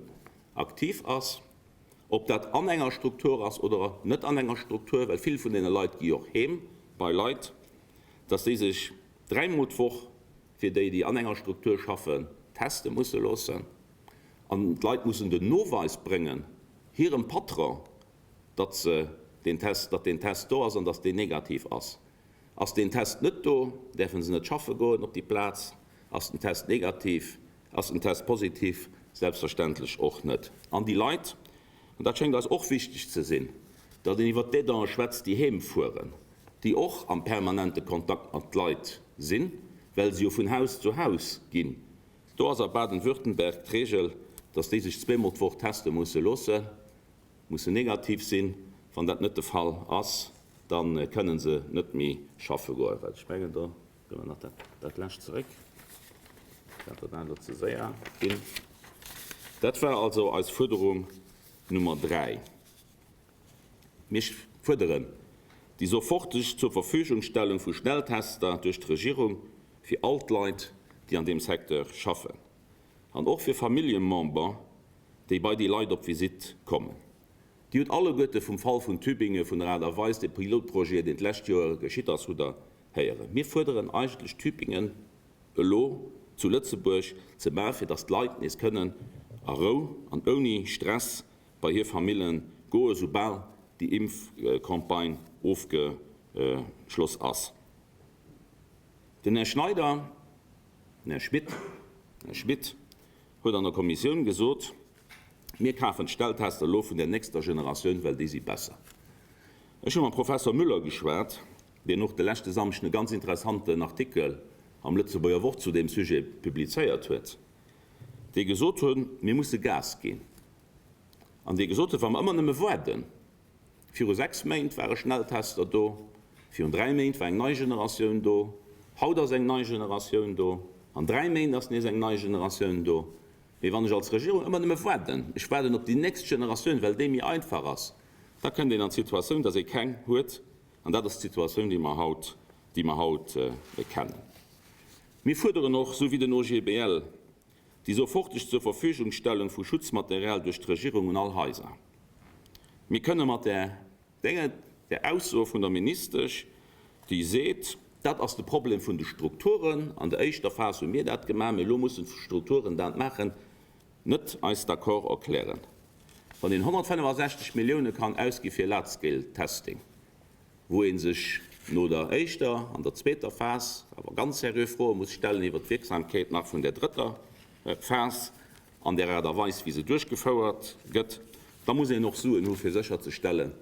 aktiv ass, ob dat an enger Struktur ass oder net an enger Struktur, well vill vun deene Leit gi och heem bei Leit, dass déi sech dräimol d'Woch, fir déi, déi an enger Struktur schaffen, teste musse loossen. An d'Leit mussen den Noweis bréngen hirem Patron, datt se deen Test, datt deen Test do ass an datt deen negativ ass. Ass deen Test net do, däerfe se net schaffe goen op déi Plaz. Ass den Test negativ, ass den Test positiv, selbstverständlech och net. An déi Leit, an dat schéngt eis och wichteg ze sinn, datt een iwwert d'Aidante schwätzt, déi heem fueren, déi och am permanente Kontakt mat Leit sinn, well se jo vun Haus zu Haus ginn. Do ass a Baden-Württemberg d'Reegel, datt déi sech zweemol d'Woch teste musse loossen. Mussen negativ sinn. Wann dat net de Fall ass, da kënne se net méi schaffe goen. Well ech mengen, do gëtt mer nach dat lescht zeréck. Dat war elo ze séier ginn. Dat war also eis Fuerderung Nummer 3. Mir fuerderen déi soforteg Zurverfügungstellung vu Schnelltester duerch d'Regierung fir all d'Leit, déi an deem Secteur schaffen, an och fir Familljemember, déi bei déi Leit op Visitt kommen. Dir hutt alleguerte vum Fall vun Tübinge, vun der Aart a Weis, dee Pilotprojet, deen d'lescht Joer geschitt ass, hutt Der héieren. Mir fuerderen eigentlech Tübingen elo zu Lëtzebuerg ze maachen, fir datt d'Leit nees kënnen a Rou an ouni Stress bei hir Famillen goen, soubal déi Impfcampagne ofgeschloss ass. Den Här Schneider, den Här Schmit, Här Schmit, huet an der Kommissioun gesot, Mir kafen d'Stelltester elo vun der nächster Generatioun, well déi si besser. Ech hu mam Professor Müller geschwat, deen och de leschte Samschden e ganz interessanten Artikel am Lëtzebuerger Wort zu deem Sujet publizéiert huet, dee gesot hunn, mir musse Gas ginn, an dee gesot huet, wa mer ëmmer nëmme waarden, Viru 6 Méint ware Schnelltester do, virun 3 Méint war eng nei Generatioun do, haut ass eng nei Generatioun do, an 3 Méint ass nees eng nei Generatioun do. Mee wann ech als Regierung ëmmer nëmme waarden, ech waarden op déi nächst Generatioun, well déi méi einfach ass, da kënnt een an d'Situatioun, datt ee keng huet. An dat ass d'Situatioun, déi mer haut, déi mer haut kennen. Mir fuerderen och, esou wéi den OGBL, déi soforteg Zurverfügungstellung vu Schutzmaterial duerch d'Regierung un all Haiser. Mir kënne mat där Dénge, där Ausso vun der Ministesch, déi seet, dat ass de Problem vun de Strukturen, an der éischter Phas hu mir dat gemaach, mee elo mussen d'Strukturen dat maachen, net eis d'accord erklären. Wann een 165 Millioune kann ausgi fir Large-Scale Testing, wou ee sech no der éischter an der zweeter Phas awer ganz seriö Froe muss stellen iwwert d'Wierksamkeet nach vun där drëtter Phas an där Aart a Weis, wéi se duerchgefouert gëtt, da muss een och Suen hu fir sécherzestellen,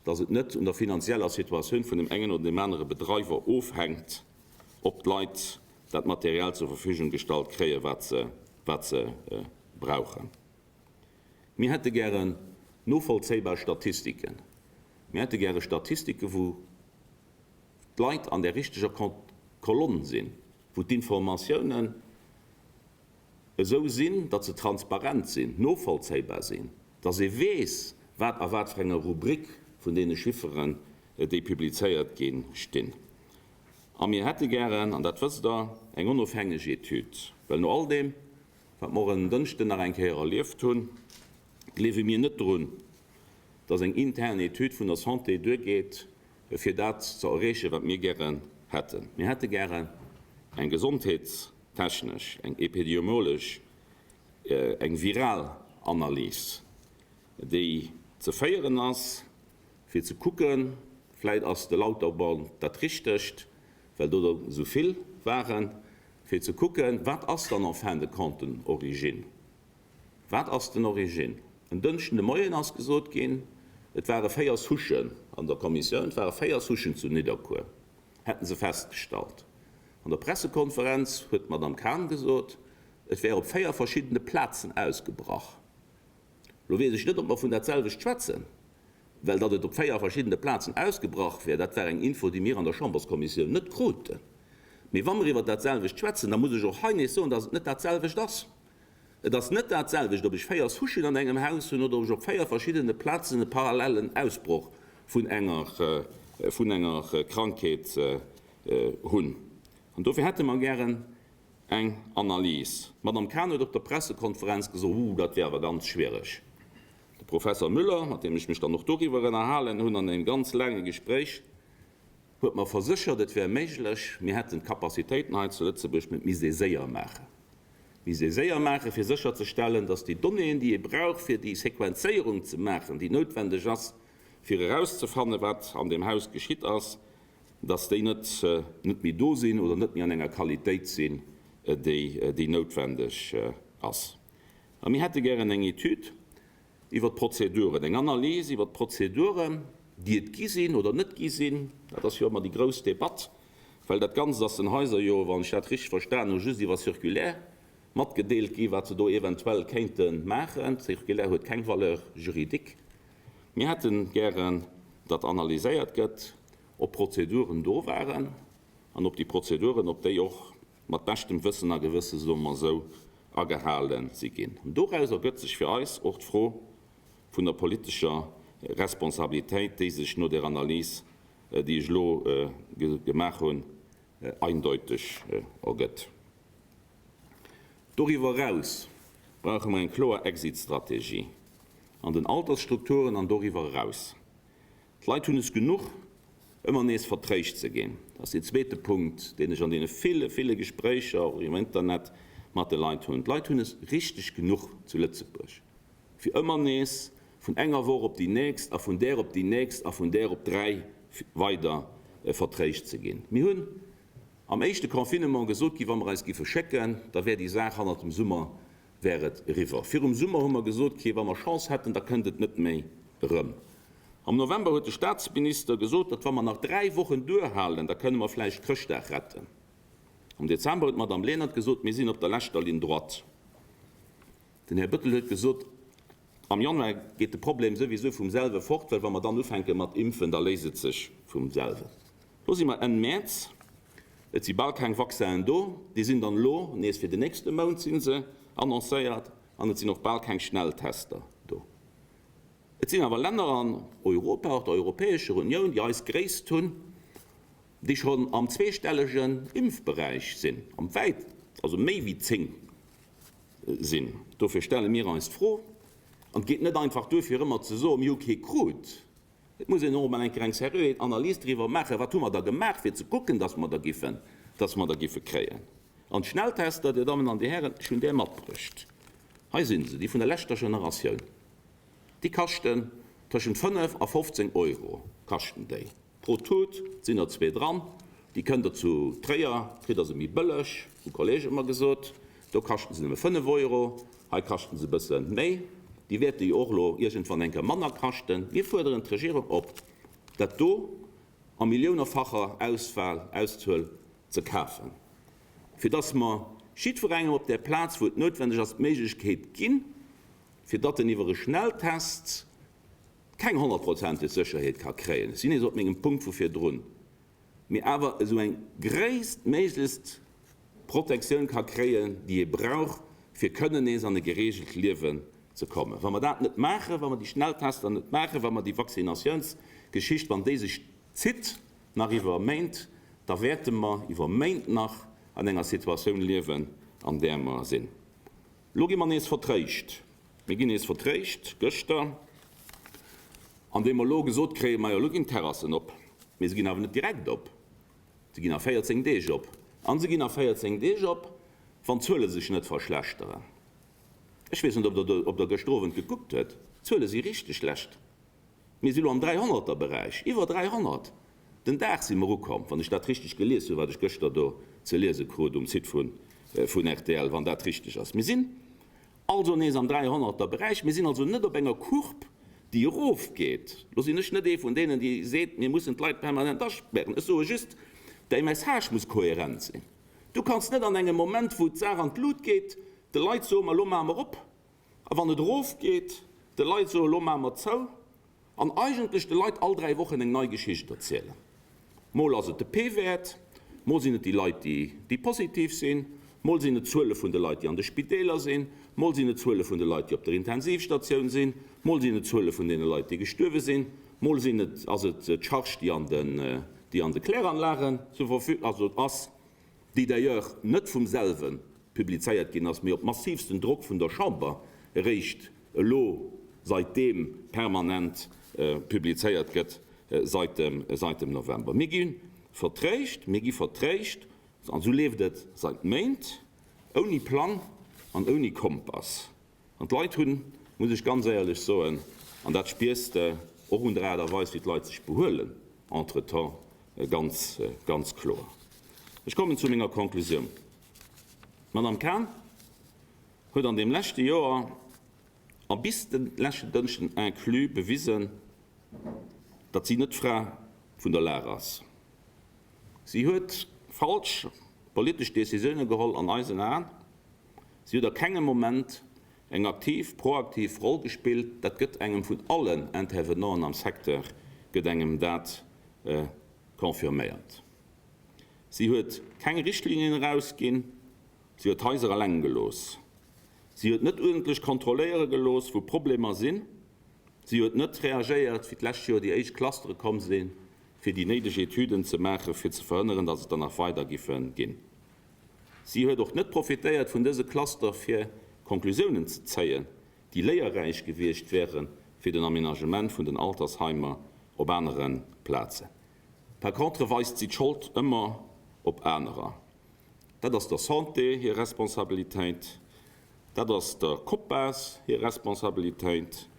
dass et net un der finanzieller Situatioun vun dem engen oder deem anere Bedreiwer ofhänkt, ob d'Leit dat Material zur Verfügung gestallt kréien, wat se, wat se brauchen. Mir hätte gären novollzéibar Statistiken. Mir hätte gäre Statistiken, wou d'Leit an där richteger Kolonn sinn, wou d'Informatiounen esou sinn, datt se transparent sinn, novollzéibar sinn, datt ee weess, wat a wat fir enger Rubrik vun deene Chifferen, déi publizéiert ginn, stinn. A mir hätte gären, an dat wësst Der, eng onofhängeg Etüd, well no all deem, wat mer och en Dënschden nach eng Kéier erlieft hunn, gleewe mir net drun. Dass eng intern Etüd vun der Santé duergeet, fir dat ze erreechen, wat mir gären hätten. Mir hätte gären eng gesondheetstechnesch, eng epidemiologesch, eng viral Analys, déi ze féieren ass, fir ze kucken, vläit ass de Lauterborn dat Richtegt, well do der esou vill waren, fir ze kucken, wat ass dann en fin de compte den Origine. Wat ass den Origine? En Dënschden de Moien ass gesot ginn, et ware 4 Souchen an der Kommissioun, et ware 4 Souchen zu Nidderkuer, hätte se festgestallt. An der Pressekonferenz huet d'Madame Cahen gesot, et wär op 4 verschiddene Plazen ausgebrach. Lo weess ech net, ob mer vun dat selwecht schwätzen, well datt et op 4 verschiddene Plazen ausgebrach wär, dat war eng Info, déi mir an der Chamberskommissioun net kruten. Mee wa mer iwwert dat selwecht schwätzen, da muss ech och hei nees soen, datt et net dat selwecht ass. Et ass net dat selwecht, ob ech 4 Souchen an engem Haus hunn oder ob ech op 4 verschiddene Plazen e parallellen Ausbroch vun enger, vun enger Krankheet hunn. An dofir hätte mer gären eng Analys. D'Madame Cahen huet op der Pressekonferenz gesot, Uh, dat wär awer ganz schwiereg. De Professer Müller, mat deem ech mech dann och doriwwer ënnerhalen hunn an engem ganz laange Gespréich, huet mer verséchert, et wär méiglech, mir hätten d'Capacitéiten hei zu Lëtzebuerg, mä et misst ee séier maachen. Et misst ee séier maachen, fir sécherzestellen, datt déi Donnéeën, déi ee brauch, fir déi Sequenzéierung ze maachen, déi noutwendeg ass, fir erauszefannen, wat an deem Haus geschitt ass, datt déi net net méi do sinn oder net méi an enger Qualitéit sinn, déi déi noutwendeg ass. A mir hätte gären eng Etüd, Iwwer d'Prozeduren, eng Analys iwwer d'Prozeduren, déi et gi sinn oder net gi sinn, dat ass jo ëmmer déi grouss Debatt, well dat Ganzt ass den Haiser jo, wann ech dat richteg verstan hunn, just iwwer Circulaire matgedeelt gi wat se do eventuell kéinte maachen. D'Circulaire huet keng Valeur juridique. Mir hätte gären, datt analyséiert gëtt, ob Prozeduren do waren an ob déi Prozeduren, ob déi och mat beschtem Wëssen a Gewësse, soe mer esou, agehale si ginn. An doraus ergëtt sech fir eis och d'Fro vun der politescher Responsabilitéit, déi sech no där Analys, déi ech elo gemaach hunn, eindeuteg ergëtt. Doriwwer eraus brauche mer eng kloer Exit-Strategie an den Altersstrukturen an doriwwer eraus. D'Leit hunn es genuch, ëmmer nees vertréischt ze ginn. Dat ass deen zweete Punkt, deen ech an deene ville, ville Gespréicher, och iwwer Internet, mat de Leit hunn. D'Leit hunn es richteg genuch zu Lëtzebuerg, fir ëmmer nees vun enger Woch op déi nächst a vun där op déi nächst a vun där op 3 weider vertréischt ze ginn. Mir hunn am éischte Confinement gesot ginn, wa mer eis giffe schécken, da wär déi Saach hannert dem Summer wär et eriwwer. Virum Summer hu mer gesot kritt, wa mer Chance hätten, da kënnt et net méi erëm. Am November huet de Staatsminister gesot, datt wa mer nach 3 Wochen duerhalen, da kënne mer vläicht Chrëschtdag retten. Am Dezember huet d'Madame Lenert gesot, mir sinn op der leschter Ligne droite. Den Här Bettel huet gesot, am Januar geet de Problem souwisou vum selwe fort, well wa mer dann ufänke mat impfen, da léist et sech vum selwen. Lo si mer Enn Mäerz, et si bal keng Vaccinen do, déi sinn dann elo nees fir den nächste Mount si se annoncéiert, an et sinn och bal keng Schnelltester do. Et sinn awer Länner an Europa, och der Europäescher Unioun, déi eis Gréisst hunn, déi schonn am zweestellegen Impfberäich sinn, am wäit, also méi wéi 10 sinn. Dofir stelle mir eis d'Fro, an et geet net einfach duer fir ëmmer ze soen, mir hu kee krut, Et muss een och emol eng Kéier eng seriö Analys driwwer maachen, wat hu mer da gemaach, fir ze kucken, dass mer der giffen, dass mer der giffe kréien. An d'Schnelltester, Dir Dammen an Dir Hären, ech hunn där matbruecht, hei si se, déi vun der leschter Generatioun, déi kaschten tëschent 5 a 15 Euro kaschten déi pro Tut, et sinn der zwee dran, déi kënnt Der zu Tréier, kritt Der se méi bëlleg, hu Kollege mer gesot. Do kaschten se nëmme 5 Euro, hei kaschten se e bësse méi. Déi wäerte jo och elo iergendwann eng Kéier manner kaschten. Mir fuerderen d'Regierung op, dat do a milliounefacher Auswahl, Auszuel ze kafen, fir dass mer jiddwerengem op där Plaz, wou et noutwendeg ass, d'Méiglechkeet ginn, fir datt en iwwer e Schnelltest keng honnertprozenteg Sécherheet ka kréien. Ech sinn nees op mengem Punkt vu virdrun. mee awer esou eng gréisstméiglechst Protektioun ka kréien, déi ee brauch, fir kënnen nees an e gereegelt Liewen ze kommen. Wa mer dat net maachen, wa mer déi Schnelltester net maachen, wa mer déi Vaccinatiounsgeschicht, wann déi sech zitt nach iwwer Méint, da wäerte mer iwwer Méint nach an enger Situatioun liewen, an där mer sinn. Elo gi mer nees vertréischt. Mir ginn nees vertréischt. Gëschter. An deem mer elo gesot kréien, majo, elo ginn d'Terrassen op, mee se ginn awer net direkt op, se ginn a 14 Deeg op. A se ginn a 14 Deeg op, wann d'Zuele sech net verschlechteren. Ech weess net, ob Der ob Der gëschter Owend gekuckt huet, d'Zuele si richteg schlecht. Mir si elo am Dräihonnerterberäich, iwwer 300 den Dag si mer ukomm, wann ech dat richteg gelies hunn, wat ech gëschter do ze liese krut um Site vun rtl, wann dat richteg ass. Mir sinn also nees am Dräihonnerterberäich. Mir sinn also net op enger Courbe, déi erofgeet. Lo sinn ech net ee vun deenen, déi seet, mir mussen d'Leit permanent aspären. Ech soe just, däi Message muss kohärent sinn. Du kanns net an engem Moment, wou d'Saach an d'Lut geet, de Leit soen, ma elo maache mer op, a wann et erofgeet, de Leit soen, elo maache mer zou, an eigentlech de Leit all 3 Wochen eng nei Geschicht erzielen. Mol ass et de P-Wäert, mol sinn et déi Leit, déi positiv sinn, mol sinn et d'Zuele vun de Leit, déi an de Spideeler sinn, mol sinn et d'Zuele vun de Leit, déi op der Intensivstatioun sinn, mol sinn et d'Zuele vun deene Leit, déi gestuerwe sinn, mol sinn et, ass et d'Charge, déi an den, déi an de Kläranlagen zur Verfü-, also ass, déi d'ailleurs net vum selwe publizéiert ginn ass, mee op massivsten Drock vun der Chamber eréischt elo saitdeem permanent publizéiert gëtt, sait dem, sait dem November. Mir gi vertréischt, mir gi vertréischt, an esou leeft et sait Méint, ouni Plang an ouni Kompass. An d'Leit hunn, muss ech ganz éierlech soen, an dat spiers de och un der Aart a Weis, wéi d'Leit sech behuelen entretemps, ganz, ganz kloer. Ech kommen zu menger Konklusioun. D'Madame Cahen huet an deem leschte Joer a bis de leschten Dënschden inclus bewisen, datt si net d'Fra vun der Lag ass. Si huet falsch politesch Décisioune geholl an eisen Aen. Si huet a kengem Moment eng aktiv, proaktiv Roll gespillt. Dat gëtt engem vun allen Intervenanten am Secteur gëtt engem dat confirméiert. Si huet keng Richtlinien erausginn. Si huet d'Haiser eleng gelooss. Si huet net uerdentlech kontrolléiere gelooss, wou Problemer sinn. Si huet net reagéiert, wéi d'lescht Joer déi éischt Clustere komm sinn, fir déi néideg Etüden ze maachen, fir ze verhënneren, datt et der nach weider giffe ginn. Si huet och net profitéiert vun dëse Cluster fir Konklusiounen ze zéien, déi léierräich gewiescht wäre fir den Aménagement vun den Altersheimer op anere Plazen. Par contre weist si d'Schold ëmmer op anerer. Dat ass der Santé hir Responsabilitéit, dat ass der Copas hir Responsabilitéit,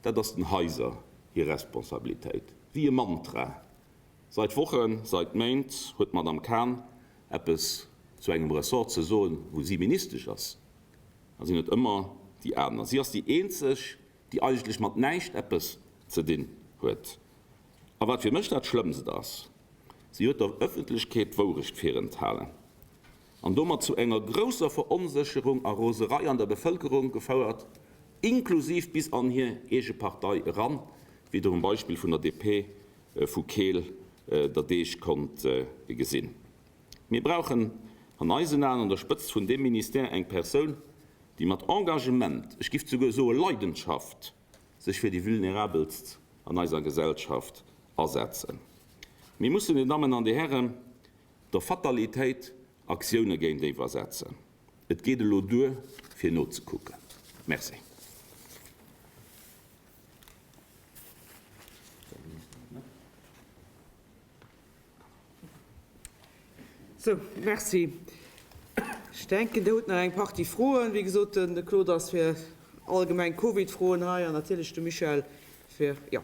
dat ass den Haiser hir Responsabilitéit. Wéi e Mantra. Seit Wochen, seit Méint huet d'Madame Cahen eppes zu engem Ressort ze soen, wou si Ministesch ass, da sinn et ëmmer déi aner. Si ass déi eenzeg, déi eigentlech mat näischt eppes ze dinn huet. A wat fir mech dat Schlëmmst ass, Si huet der Ëffentlechkeet d'Wourecht virenthalen an domat zu enger grousser Veronsécherung a Roserei an der Bevëlkerung gefouert, inklusiv bis an hir eege Partei eran, wéi Der um Beispill vun der DP vu Keel der Deeg konnt gesinn. Mir brauchen an eisen Aen an der Spëtzt vun deem Ministère eng Persoun, déi mat Engagement, ech giff souguer soe Leidenschaft, sech fir déi Vulnerabelst an eiser Gesellschaft asetzen. Mir mussen, Dir Dammen an Dir Hären, der Fatalitéit Aktioune géintéiwer setzen. Et geet elo duer, fir nozekucken. Merci. Sou, merci. Ech denken, Dir hutt nach eng Partie Froen. Wéi gesot, de Claude ass fir allgemeng Covid-Froen hei an natierlech de Michel fir, jo.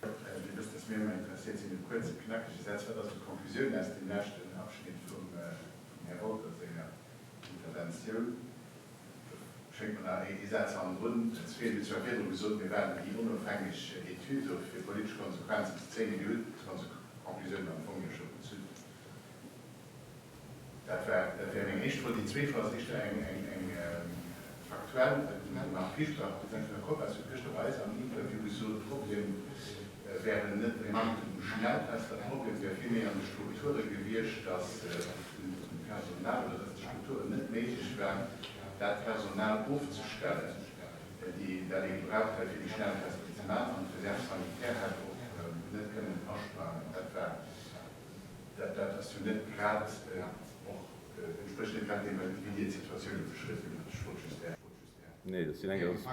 Dir wësst, dass mir ëmmer interesséiert sinn u kuerze, knackege Sätz. Wat ass esou d'Konklusioun aus deem leschten Abschnitt vum Här Wolter senger Interventioun? Do schéngt mer nach ee Saz hannendrun ze feelen. Dir hutt zwar virdru gesot, mir waarden déi onofhängeg Etüd of, fir politesch Konsequenzen ze zéien, mee Dir hutt d'Konklusiounen am Fong jo scho gezunn. Dat war, dat wär meng éischt Fro. Déi zweet Fro ass éischter eng, eng, eng faktuell. De Marc Fischbach, President vun der COPAS, huet gëschter bei eis am Interview gesot, de Problem wären net e Manktem u Schnelltester, de Problem wär vill méi an de Strukture gewiescht, datt dem Personal oder datt de Strukturen net méiglech war, dat Personal ofzestellen, déi, dat ee gebraucht hätt, fir déi Schnelltester ze maachen. An d'Réserve sanitaire hätt och net kënnen asprangen. Dat war. Dat ass jo net grad och, entsprécht net grad deem, wéi Dir d'Situatioun elo beschriwwen hutt. Ech wollt just Är. Nee, dat sinn eng ganz.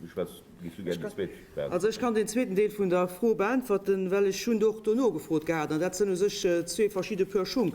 Du schwätz, giffs du gär déi zweet beäntwerten? Also ech kann deen zweeten Deel vun der Fro beäntwerten, well ech hunn och do nogefrot gehat, an dat sënn u sech zwee verschidde Pör Schung.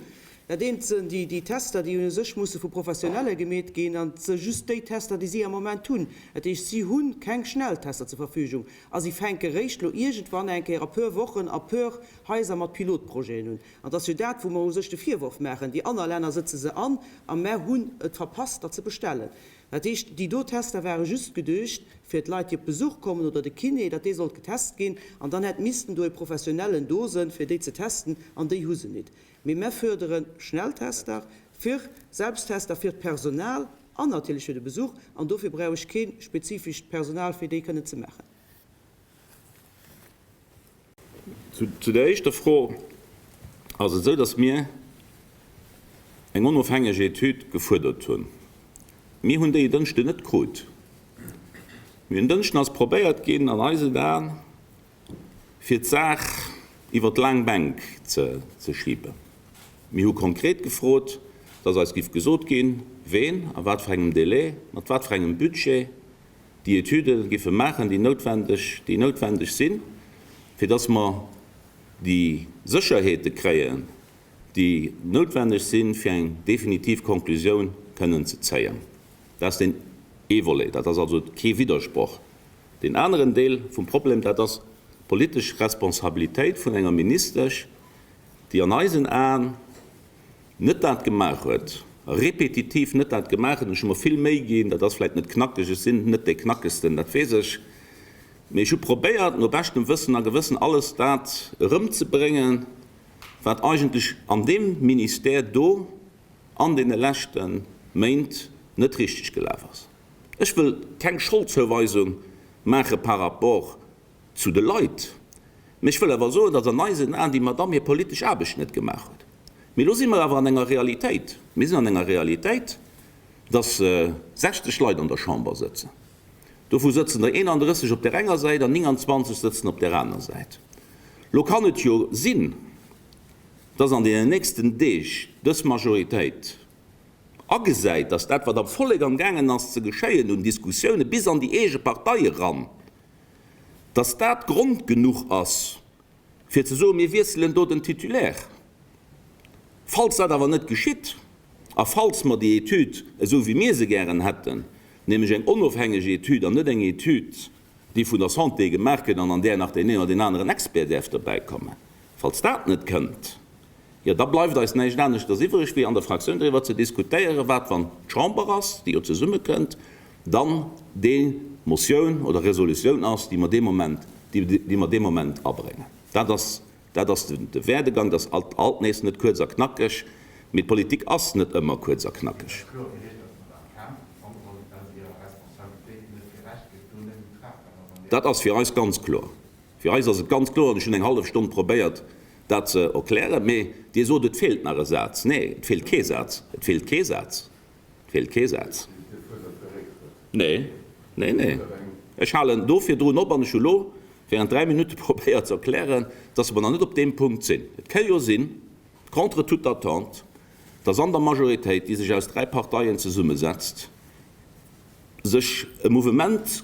Dat eent sënn déi déi Tester, déi u sech musse vu Professionelle gemeet ginn, an et së just déi Tester, déi si am Moment hunn. Dat heescht, si hu keng Schnelltester zur Verfügung a si fänke réischt elo iergendwann eng Kéier a puer Wochen a puer Haiser mat Pilotprojeten un. An et ass jo dat, wou mer u sech de Virworf maachen, déi aner Länner sëtze se an a mer hunn et verpasst, dat ze bestellen. Dat heescht, déi do Tester ware just geduecht fir d'Leit, déi op Besuch kommen oder de Kiné, datt dee sollt getest ginn. An dann hätt missten do e Professionellen do sënn, fir déi ze testen, an déi hu se nit. Mee mer fördere Schnelltester fir Selbsttester fir d'Personal an natierlech fir de Besuch. An dofir brauch ech kee spezifescht Personal, fir déi kënnen ze maachen. Zu der éischter Fro ass et esou, datt mir eng onofhängeg Etüd gefuerdert hunn. Mir hunn déi e Dënschden net krut. Mee en Dënschden ass probéiert ginn, an eisen Aen, fir d'Saach iwwer d'laang Bänk ze schiben. Mir hu konkret gefrot, datt eis giff gesot ginn, ween, a wat fir engem Délai, mat wat fir engem Budget déi Etüde giffe maachen, déi noutwendeg, déi noutwendeg sinn, fir datt mer déi Sécherheete kréien, déi noutwendeg sinn, fir eng definitiv Konklusioun kënnen ze zéien. Dat ass deen ee Volet. Dat ass also kee Widdersproch. Deen aneren Deel vum Problem, dat ass d'politesch Responsabilitéit vun enger Ministesch, déi an eisen Aen net dat gemaach huet, répétitiv net dat gemaach huet, an ech hu mer vill Méi ginn, dat ass vläicht net knackeg, ech sinn net dee Knackegsten, dat weess ech, mee ech hu probéiert, no beschtem Wëssen a Gewëssen alles dat erëmzebréngen, wat eigentlech an deem Ministère do an deene leschte Méint net richteg gelaf ass. Ech wëll keng Scholdzouweisung maache par rapport zu de Leit, mä ech wëll awer soen, datt an eisen Aen déi Madamm hir politesch Aarbecht net gemaach huet. Mee elo si mer awer an enger Realitéit, mir sinn an enger Realitéit, datt 60 Leit an der Chamber sëtzen. Dovu sëtzen der 31 op där enger Säit an 29 sëtzen op där aner Säit. Elo kann et jo sinn, datt an deenen nächsten Deeg dës Majoritéit agesäit, datt dat, wat am Vollek am gaangen ass ze geschéien un Diskussioune bis an déi eege Partei eran, datt dat Grond genuch ass, fir ze soen, mir wiesselen do den Titulaire. Falls dat awer net geschitt a falls mer déi Etüd, esou wéi mir se gären hätten, nämlech eng onofhängeg Etüd an net eng Etüd, déi vun der Santé gemaach gëtt an an där nach deen een oder deen aneren Expert däerf dobäikommen, falls dat net kënnt, Jo, da bleift eis näischt aneschters iwwreg, wéi an der Fraktioun driwwer ze diskutéieren, wat, wann d'Chamber ass, déi jo zesummekënnt, dann déi Motioun oder Resolutioun ass, déi mer dee Moment, déi mer dee Moment abréngen. Dat ass, dat ass de Werdegang. Dat ass alt, alt nees net kuerz a knackeg, mee d'Politik ass net ëmmer kuerz a knackeg. Dat ass fir eis ganz kloer. Fir eis ass et ganz kloer, an ech hunn eng hallef Stonn probéiert, dat ze erklären, mee Dir sot, et feelt nach e Saz. Nee, et feelt kee Saz. Et feelt kee Saz. Et feelt kee Saz. Nee, nee, nee. Ech halen do virdrun op an ech hu lo während dräi Minutte probéiert ze erklären, dass mer nach net op deem Punkt sinn. Et ka jo sinn, contre toute attente, dass an der Majoritéit, déi sech aus dräi Parteien zesummesetzt, sech e Mouvement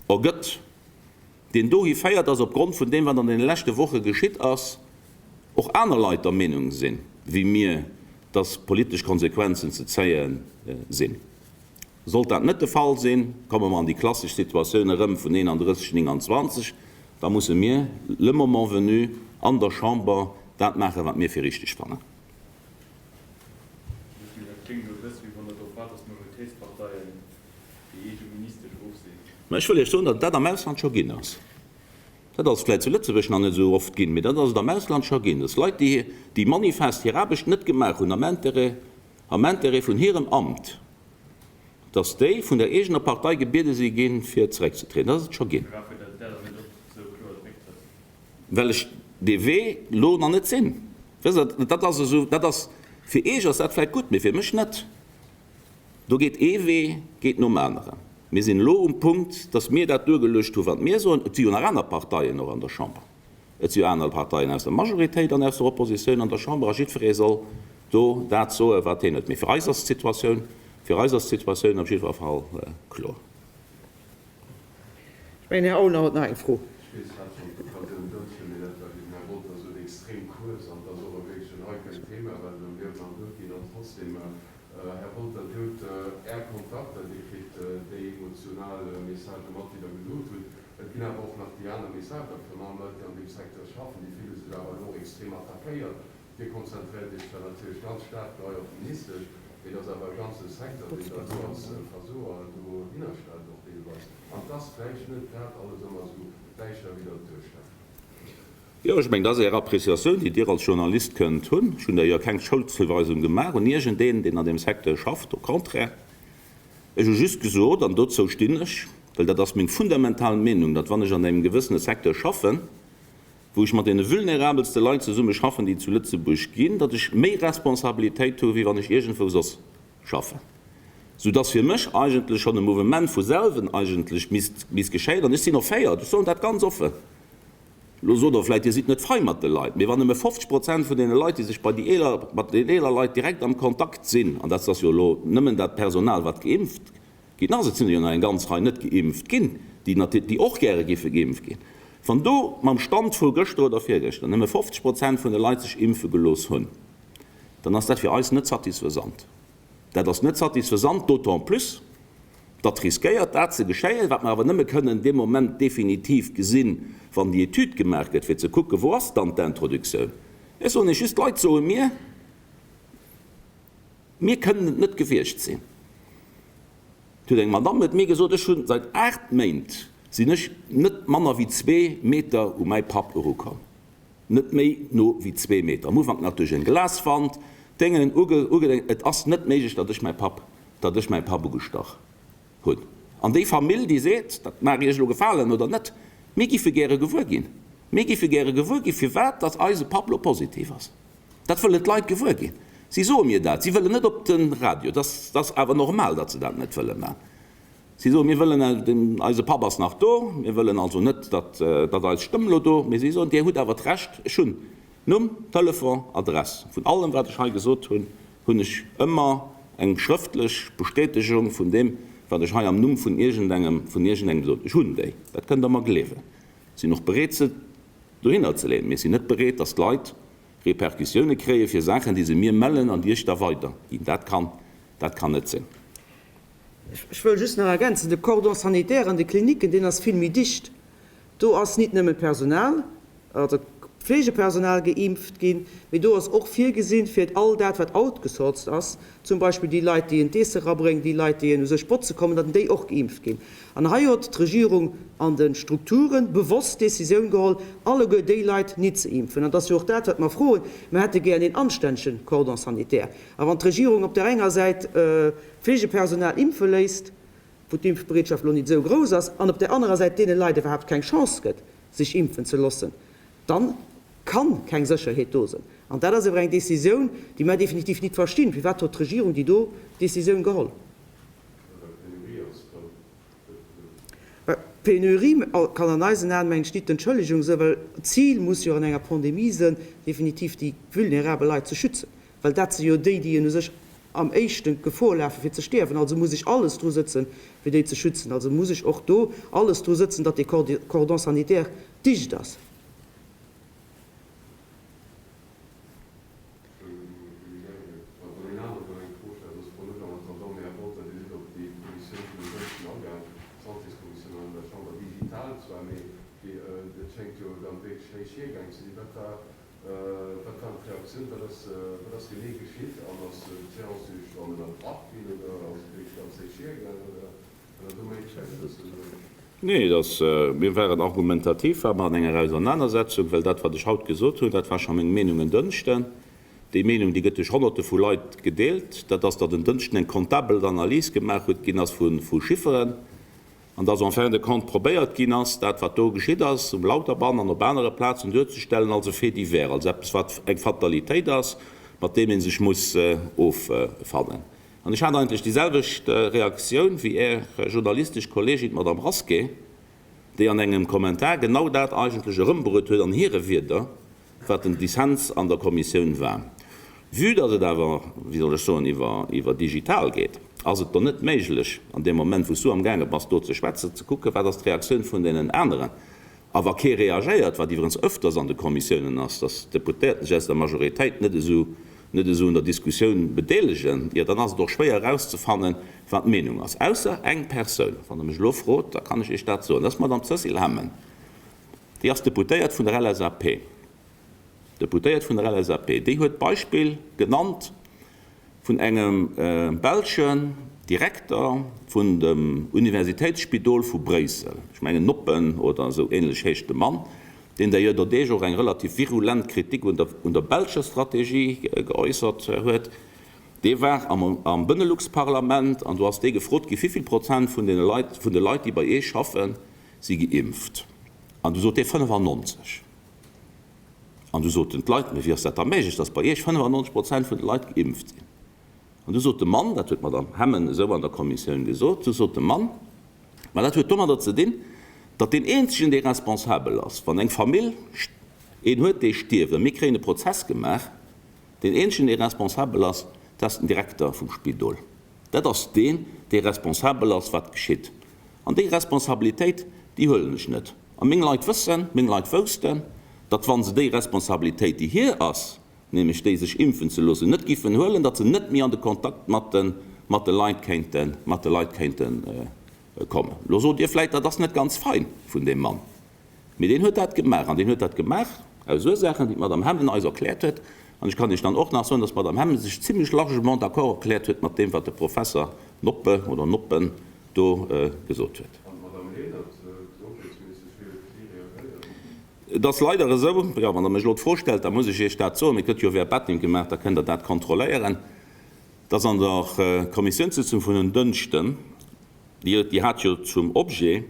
ergëtt, deen dohi féiert, dass opgrond vun deem, wat an deene leschte Woche geschitt ass, och aner Leit der Meenung sinn, wéi mir, dass politesch Konsequenzen ze zéie sinn. Sollt dat net de Fall sinn, komme mer an déi klassesch Situatioun erëm vun 31, 29, da musse mir le moment venu an der Chamber dat maachen, wat mir fir richteg fannen. Dat kléngt elo e bësse wéi wann Der drop waart, dass d'Majoritéitsparteien déi eege Ministesch ofseet. Mä ech wëll Iech soen, datt et dat am Ausland scho ginn ass. Dat ass vläicht zu Lëtzebuerg nach net esou oft ginn, mee dat ass et am Ausland scho ginn, datt Leit, déi, déi manifest hir Aarbecht net gemaach hunn am Intérêt, am Intérêt vun hirem Amt, datt déi vun der eegener Partei gebiede si ginn, fir zeréckzetrieden. Dat ass et scho ginn. Firwat fuerdert Der dann net op esou kloer de Récktrëtt? Well ech dee Wee elo nach net sinn. Wësst Der, dat ass esou, dat ass, fir Iech ass dat vläicht gutt, mee fir mech net. Do geet ee Wee geet nom aneren. Mir sinn elo um Punkt, datt mir dat duergeluecht hu wat mir soen. Et si jo nach aner Parteien och an der Chamber. Et si jo aner Parteien aus der Majoritéit an aus der Oppositioun an der Chamber a jiddweree soll do dat soen, wat hien huet. Mee fir eis ass d'Situatioun, fir eis ass d'Situatioun op jiddwer Fall kloer. Mengen, Här Aulner huet nach eng Fro. Ech weess, hat schonn d'Occasioun dozou, mee dat war, wéi den Här Wolter sot, extrem kuerz an et ass och e wierklech en heikelt Thema, well et ëm Liewen an Doud geet. An trotzdem, Här Wolter, Dir hutt Är Kontakter, Dir kritt déi emotional Messagë mat, déi Der gesot hutt. Et ginn awer och nach déi aner Messager, virun allem Leit, déi an deem Secteur schaffen, déi fille sech awer elo och extrem attackéiert. Dir konzentréiert Iech zwar natierlech ganz staark do hei op d'Ministesch, mee et ass awer e ganze Secteur, deen Der do als Versoer dohinner stellt och deelweis. An et ass vläicht net grad alles ëmmer esou däischter, wéi Der et duerstellt. Jo, ech mengen, dat ass Är Appréciatioun, déi Dir als Journalist kënnt hunn. Ech hunn der jo keng Schouldzuweisung gemaach un iergendeen, deen an deem Secteur schafft, au contraire. Ech hu just gesot, an dozou stinn ech, well dat ass meng fundamental Meenung, datt wann ech an engem gewëssene Secteur schaffen, wou ech mat deene vulnerabelste Leit zesumme schaffen, déi et zu Lëtzebuerg ginn, datt ech méi Responsabilitéit hu wéi wann ech iergendwou soss schaffen, soudatt fir mech eigentlech schonn e Mouvement vu selwen eigentlech misst misst geschéien. An ech sinn offéiert, ech soen dat ganz offen, elo sot Der vläicht, Dir sidd net fei mat de Leit, mee wann nëmme 50 Prozent vun deene Leit, déi sech bei déi eeler, mat den eeler Leit direkt am Kontakt sinn, an dat ass jo elo nëmmen dat Personal, wat geimpft Ginn ass. Et sinn der jo nach eng ganz Rei net geimpft ginn, déi natierlech, déi och gäre giffe geimpft ginn. Wann do mam Stand vu gëschter oder virgëschter nëmme 50 Prozent vun de Leit sech impfe gelooss hunn, dann ass dat fir eis net satisfaisant. Dat ass net satisfaisant, d'autant plus, datt riskéiert dat ze geschéien, wat mer awer nëmme kënnen dee Moment definitiv gesinn, wann déi Etüd gemaach gëtt, fir ze kucken, wou ass dann d'Introduktioun. Ech soen Iech just, d'Leit soe mir, Mir kënnen et net gewiescht sinn. Et huet eng Madamm huet mir gesot, ech hunn seit 8 Méint sinn ech net manner wéi zwee Meter u mäi Papp erukomm. Net méi no wéi zwee Meter. Am Ufank nach duerch eng Glaswand, Déngen uge, uge, et ass net méiglech, datt ech mäi Papp, datt ech mäi Papp ugestach hunn. An déi Famill, déi seet, dat mag Iech elo gefalen oder net, mir giffe gäre gewuer ginn, mir giffe gäre gewuer ginn, firwat datt eise Papp elo positiv ass. Dat wëllen d'Leit gewuer ginn. Si soe mir dat. Si wëllen net op de Radio. Dat ass awer normal, datt se dat net wëlle maachen. Si soen, mir wëllen, eise Papp ass nach do, mir wëllen also net, datt eis Stëmm elo do, mee si soen, Dir hutt awer d'Recht, ech hunn Numm, Telefon, Adress. Vun allem, wat ech hei gesot hunn, hunn ech ëmmer eng schrëftlech Bestätegung vun deem, wat ech hei am Numm vun iergendengem, vun iergendengem gesot hunn. Ech hunn déi. Dat kënnt Der mer gleewen. Sinn och bereet, se dohinner ze leeën. Mee ech sinn net bereet, datt d'Leit Repercussioune kréie fir Saachen, déi se mir mellen an déi ech da weiderginn. Dat kann, dat kann net sinn. Ech wëll just nach ergänzen, De Cordon sanitaire an de Klinicken, deen ass vill méi dicht. Do ass nit nëmmen d'Personal, also d'Pflegepersonal geimpft ginn, mee do ass och virgesinn, fir all dat, wat outgesourced ass, zum Beispill déi Leit, déi en d'Eesse erabréngen, déi Leit, déi en u sech botze kommen, datt déi och geimpft ginn. An hei huet d'Regierung an de Strukture bewosst d'Décisioun geholl, alleguer déi Leit nit ze impfen. An et ass jo och dat, wat mer froen, Mer hätte gär een anstännege Cordon sanitaire. A wann d'Regierung op där enger Säit d'Fleegepersonal impfe léisst, wou d'Impfbereetschaft elo nit esou grouss ass, an op där anerer Säit deene Leit iwwerhaapt keng Chance gëtt, sech impfen ze loossen, dann kann keng Sécherheet do sinn. An dat ass awer eng Décisioun, déi mer definitiv nit verstinn. Firwat huet d'Regierung déi do Décisioun geholl? D'Penurie kann an eisen Aen, mengen ech, nit d'Entschëllegung sinn, well d'Zil muss jo an enger Pandemie sinn, definitiv déi vulnerabel Leit ze schützen, well dat si jo déi, déi u sech am éischten d'Gefor lafen, fir ze stierwen. Also muss ech alles dru sëtzen, fir déi ze schützen. Also muss ech och do alles dru sëtzen, datt dee Cordon sanitaire dicht ass. Nee, et ass, mir waren argumentativ, ware mer an enger Ausernanersetzung, well dat, wat ech haut gesot hunn, dat war scho meng Meenung en Dënschden. Déi Meenung, déi gëtt duerch Honnerte vu Leit gedeelt, dat ass, datt en Dënschden eng comptabel Analys gemaach huet ginn ass vu Chifferen an datt en fin de compte probéiert ginn ass, dat, wat do geschitt ass um Lauterbann an op anere Plazen, duerzestellen als e Fait divers, als eppes, wat eng Fatalitéit ass, mat deem ee sech muss offannen. An ech hat eigentlech déi selwecht Reaktioun wéi Är journalistesch Kolleegin, d'Madame Rasqué, déi an engem Kommentar genau dat eigentlech erëmbruet huet an hire Wierder, wat den Dissens an der Kommissioun war. Vue datt et awer, wéi soll ech soen, iwwer digital geet. Ass et dann net méiglech, an deem Moment, wou s du amgaange bass do ze schwätzen, ze kucken, wat ass d'Reaktioun vun deenen aneren? A wa kee reagéiert, wat iwwerens öfters an de Kommissiounen ass, dass d'Deputéierten sech aus der Majoritéit net esou net esou un der Diskussioun bedeelegen, jo dann ass et och schwéier erauszefannen, wat d'Meenung ass. Ausser eng Persoun, wann Der mech elo frot, da kann ech Iech dat soen, dat ass d'Madame Cécile Hemmen. Déi ass Deputéiert vun der LSAP. Deputéiert vun der LSAP. Déi huet d'Beispill genannt vun engem belschen Direkter vun dem Universitéitsspidol vu Bréissel, ech mengen Noppen oder esou ähnlech heescht de Mann, deen d'ailleurs der Deeg och eng relativ virulent Kritik un der un der belscher Strategie geäussert huet. Dee war am am Benelux-Parlament an do ass dee gefrot gi wivill Prozent vun deene Leit, vun de Leit déi bei Iech schaffen, si geimpft. An du sot dee 95. An du soten d'Leit, Mee wéi ass dat da méiglech, datt bei Iech 95 Prozent vun de Leit geimpft sinn? An du sot de Mann, dat huet d'Madame Hemmen esou an der Kommissioun gesot, du sot de Mann, Ma dat huet domadder ze dinn, datt deen eenzegen, dee responsabel ass, wann eng Famill een huet, dee stierft, a mir kréien e Prozess gemaach, deen eenzegen, dee responsabel ass, dat ass den Direkter vum Spidol. Dat ass deen, dee responsabel ass, wat geschitt. An déi Responsabilitéit, déi huelen ech net. A meng Leit wëssen, meng Leit woussten, datt wa se déi Responsabilitéit, déi hir ass, nämlech déi sech impfen ze loossen, net giffen huelen, datt se net méi an de Kontakt mat de, mat de Leit kéinten, mat de Leit kéinte kommen. Elo sot Dir vläicht, dat ass net ganz fein vun deem Mann. Mee deen huet dat gemaach. An deen huet dat gemaach aus Ursaachen, déi d'Madame Hemmen eis erkläert huet. An ech kann Iech dann och nach soen, dass d'Madame Hemmen sech zimlech largement d'accord erkläert huet mat deem, wat de Professer Noppe oder Noppen do gesot huet. An d'Madame Lenert, d'Gesondheetsministesch, wéi huet si reagéiert? Et ass leider esou, jo, wann Der mech elo d'Fro stellt, da muss ech Iech dat soen, et gëtt jo Verbatim gemaach, da kënnt Der dat kontrolléieren, dass an der Kommissiounssitzung vun en Dënschden, déi hat jo zum Objet,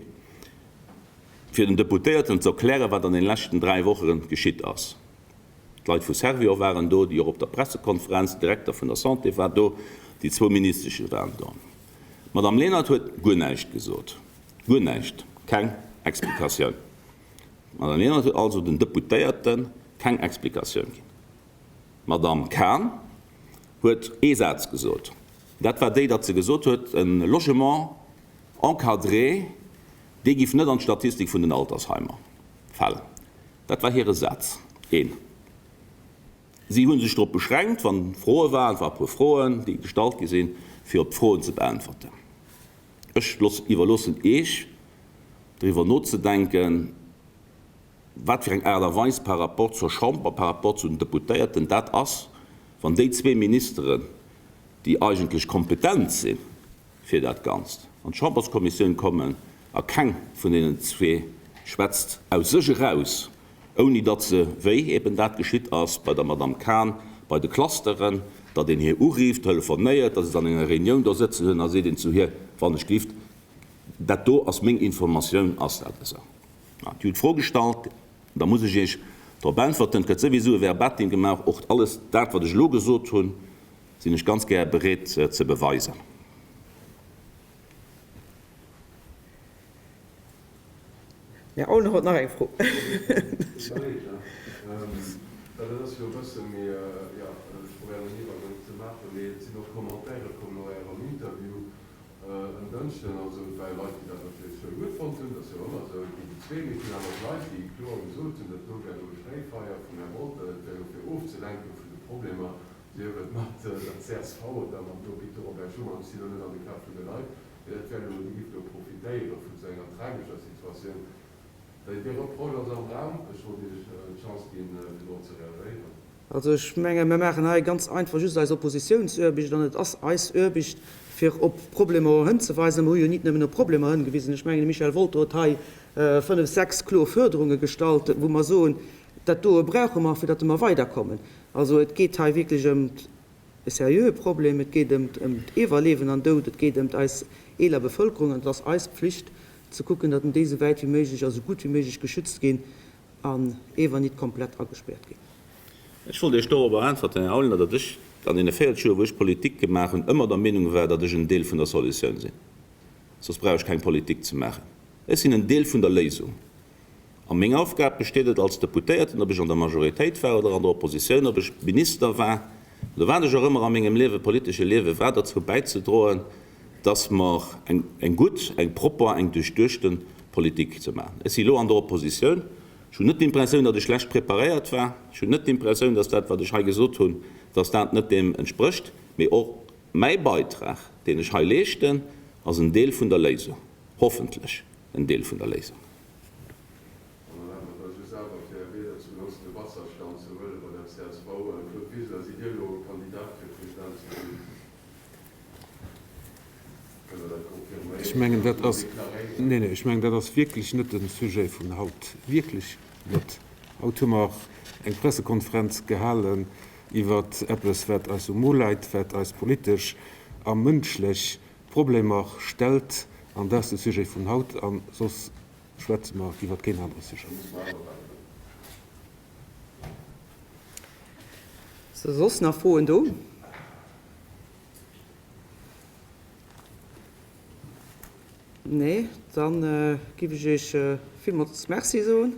fir den Deputéierten ze erklären, wat an den leschten 3 Woche geschitt ass. D'Leit vu Servior waren do, déi och op der Pressekonferenz, den Direkter vun der Santé war do, déi zwou Ministesche waren do. D'Madame Lenert huet guer näischt gesot, guer näischt, keng Explikatioun. D'Madame Lenert huet also den Deputéierte keng Explikatioun ginn. D'Madame Cahen huet ee Saz gesot, dat war déi, datt se gesot huet, e Logement encadré, dee giff net an d'Statistik vun den Altersheimer falen. Dat war hire Saz. Een. Si hu sech drop beschränkt, wann Froe waren, et ware puer Froen, déi gestallt gi sinn, fir op d'Froen ze beäntwerten. Ech iwwerloossen Iech, driwwer nozedenken, wat fir eng Aart a Weis par rapport zur Chamber, par rapport zu den Deputéierten dat ass, wann déi zwee Ministeren, déi eigentlech kompetent sinn fir dat Ganzt, an d'Chamberskommissioun kommen a keng vun deenen zwee schwätzt aus sech eraus, ouni datt se, wéi eben dat geschitt ass bei der Madame Cahen, bei de Clusteren, datt een hir uriift, telefonéiert, datt se an enger Reunioun do sëtzen hunn a seet een zu hir, Wann ech gelift, dat do ass meng Informatioun, ass dat esou? Dir hutt d'Fro gestallt, da muss ech Iech drop äntwerten. Et gëtt souwisou e Verbatim gemaach. Och alles dat, wat ech elo gesot hunn, sinn ech ganz gär bereet ze beweisen. Här Aulner huet nach eng Fro. Well dat ass jo e bësse méi, jo, ech probéieren en Iwwergank ze maachen, mee et sinn och Commentaire komm no Ärem Interview en Dënschden. Also et ware Leit, déi dat natierlech sou gutt fonnt hunn, dat ass jo ëmmer esou, et ginn déi zwee, mee et ginn awer och Leit, déi kloer gesot hunn, dat do wär elo e Schréifeier vum Här Wolter, dat wär elo fir ofzelenken vun de Problemer, sief et mat der csv oder mam Lobby de Robert Schuman, ech sinn elo net an de Käpp vun de Leit, mee dat wär elo, déi géifen elo profitéiere vun esou enger tragescher Situatioun. Dee Reproche ass am Raum. Ech wollt Iech d'Chance ginn, fir drop ze reagéieren. Also ech menge mir maachen hei ganz einfach just eis Oppositiounsaarbecht an et ass eis Aarbecht, fir op Problemer hënzeweisen. A mer hu jo nit nëmmen op Problemer hëngewisen. Ech mengen, de Michel Wolter huet hei fënnf, sechs kloer Fuerderunge gestallt, wou mer soen, dat doe brauche mer, fir datt mer weiderkommen. Also et geet hei wierklech ëm e seriöe Problem, et geet ëm d'Iwwerleewen an Doud, et geet ëm eis eeler Bevëlkerung an et ass eis Pflicht ze kucken, datt déi esou wäit wéi méiglech a sou gutt wéi méiglech geschützt ginn an ewer nit komplett agespäert ginn. Ech wollt Iech dorobber äntwerten, Här Aulner, datt ech an deene 40 Joer, wou ech Politik gemaach hunn, ëmmer der Meenung war, datt ech en Deel vun der Solutioun sinn. Soss brauch ech keng Politik ze maachen. Ech sinn en Deel vun der Léisung. A meng Aufgab besteet et als Deputéierten, ob ech an der Majoritéit war oder an der Oppositioun, ob ech Minister war oder wat ech och ëmmer a mengem Liewe, politesche Liewe war, derzou bäizedroen, dass mer eng gutt, eng propper, eng duerchduechte Politik ze maachen. Ech si elo an der Oppositioun. Ech hunn net d'Impressioun, datt ech schlecht preparéiert war. Ech hunn net d'Impressioun, datt dat, wat ech hei gesot hunn, datt dat net deem entsprécht. Mee och mäi Beitrag, deen ech hei leeschten, ass en Deel vun der Léisung, hoffentlech en Deel vun der Léisung. An erlaabt mer da just awer, fir Är Wierder zum groussen de Wasserstand ze huelen bei der csv. Claude Wiseler, sidd Dir elo Kandidat fir President ze ginn? Kënnt Der dat confirméieren Ech mengen, dat oder ass, deklaréieren? neen, neen, ech mengen, dat ass wierklech net de Sujet vun haut, wierklech net. Haut hu mer eng Pressekonferenz gehalen iwwer eppes, wat eis um Mo läit, wat eis politesch a mënschlech Problemer stellt, an dat ass de Sujet vun haut. A soss Schwätze mer iwwert keen anere Sujet. Si soss nach Froen do? Nee, dann giff ech Iech villmools Merci soen.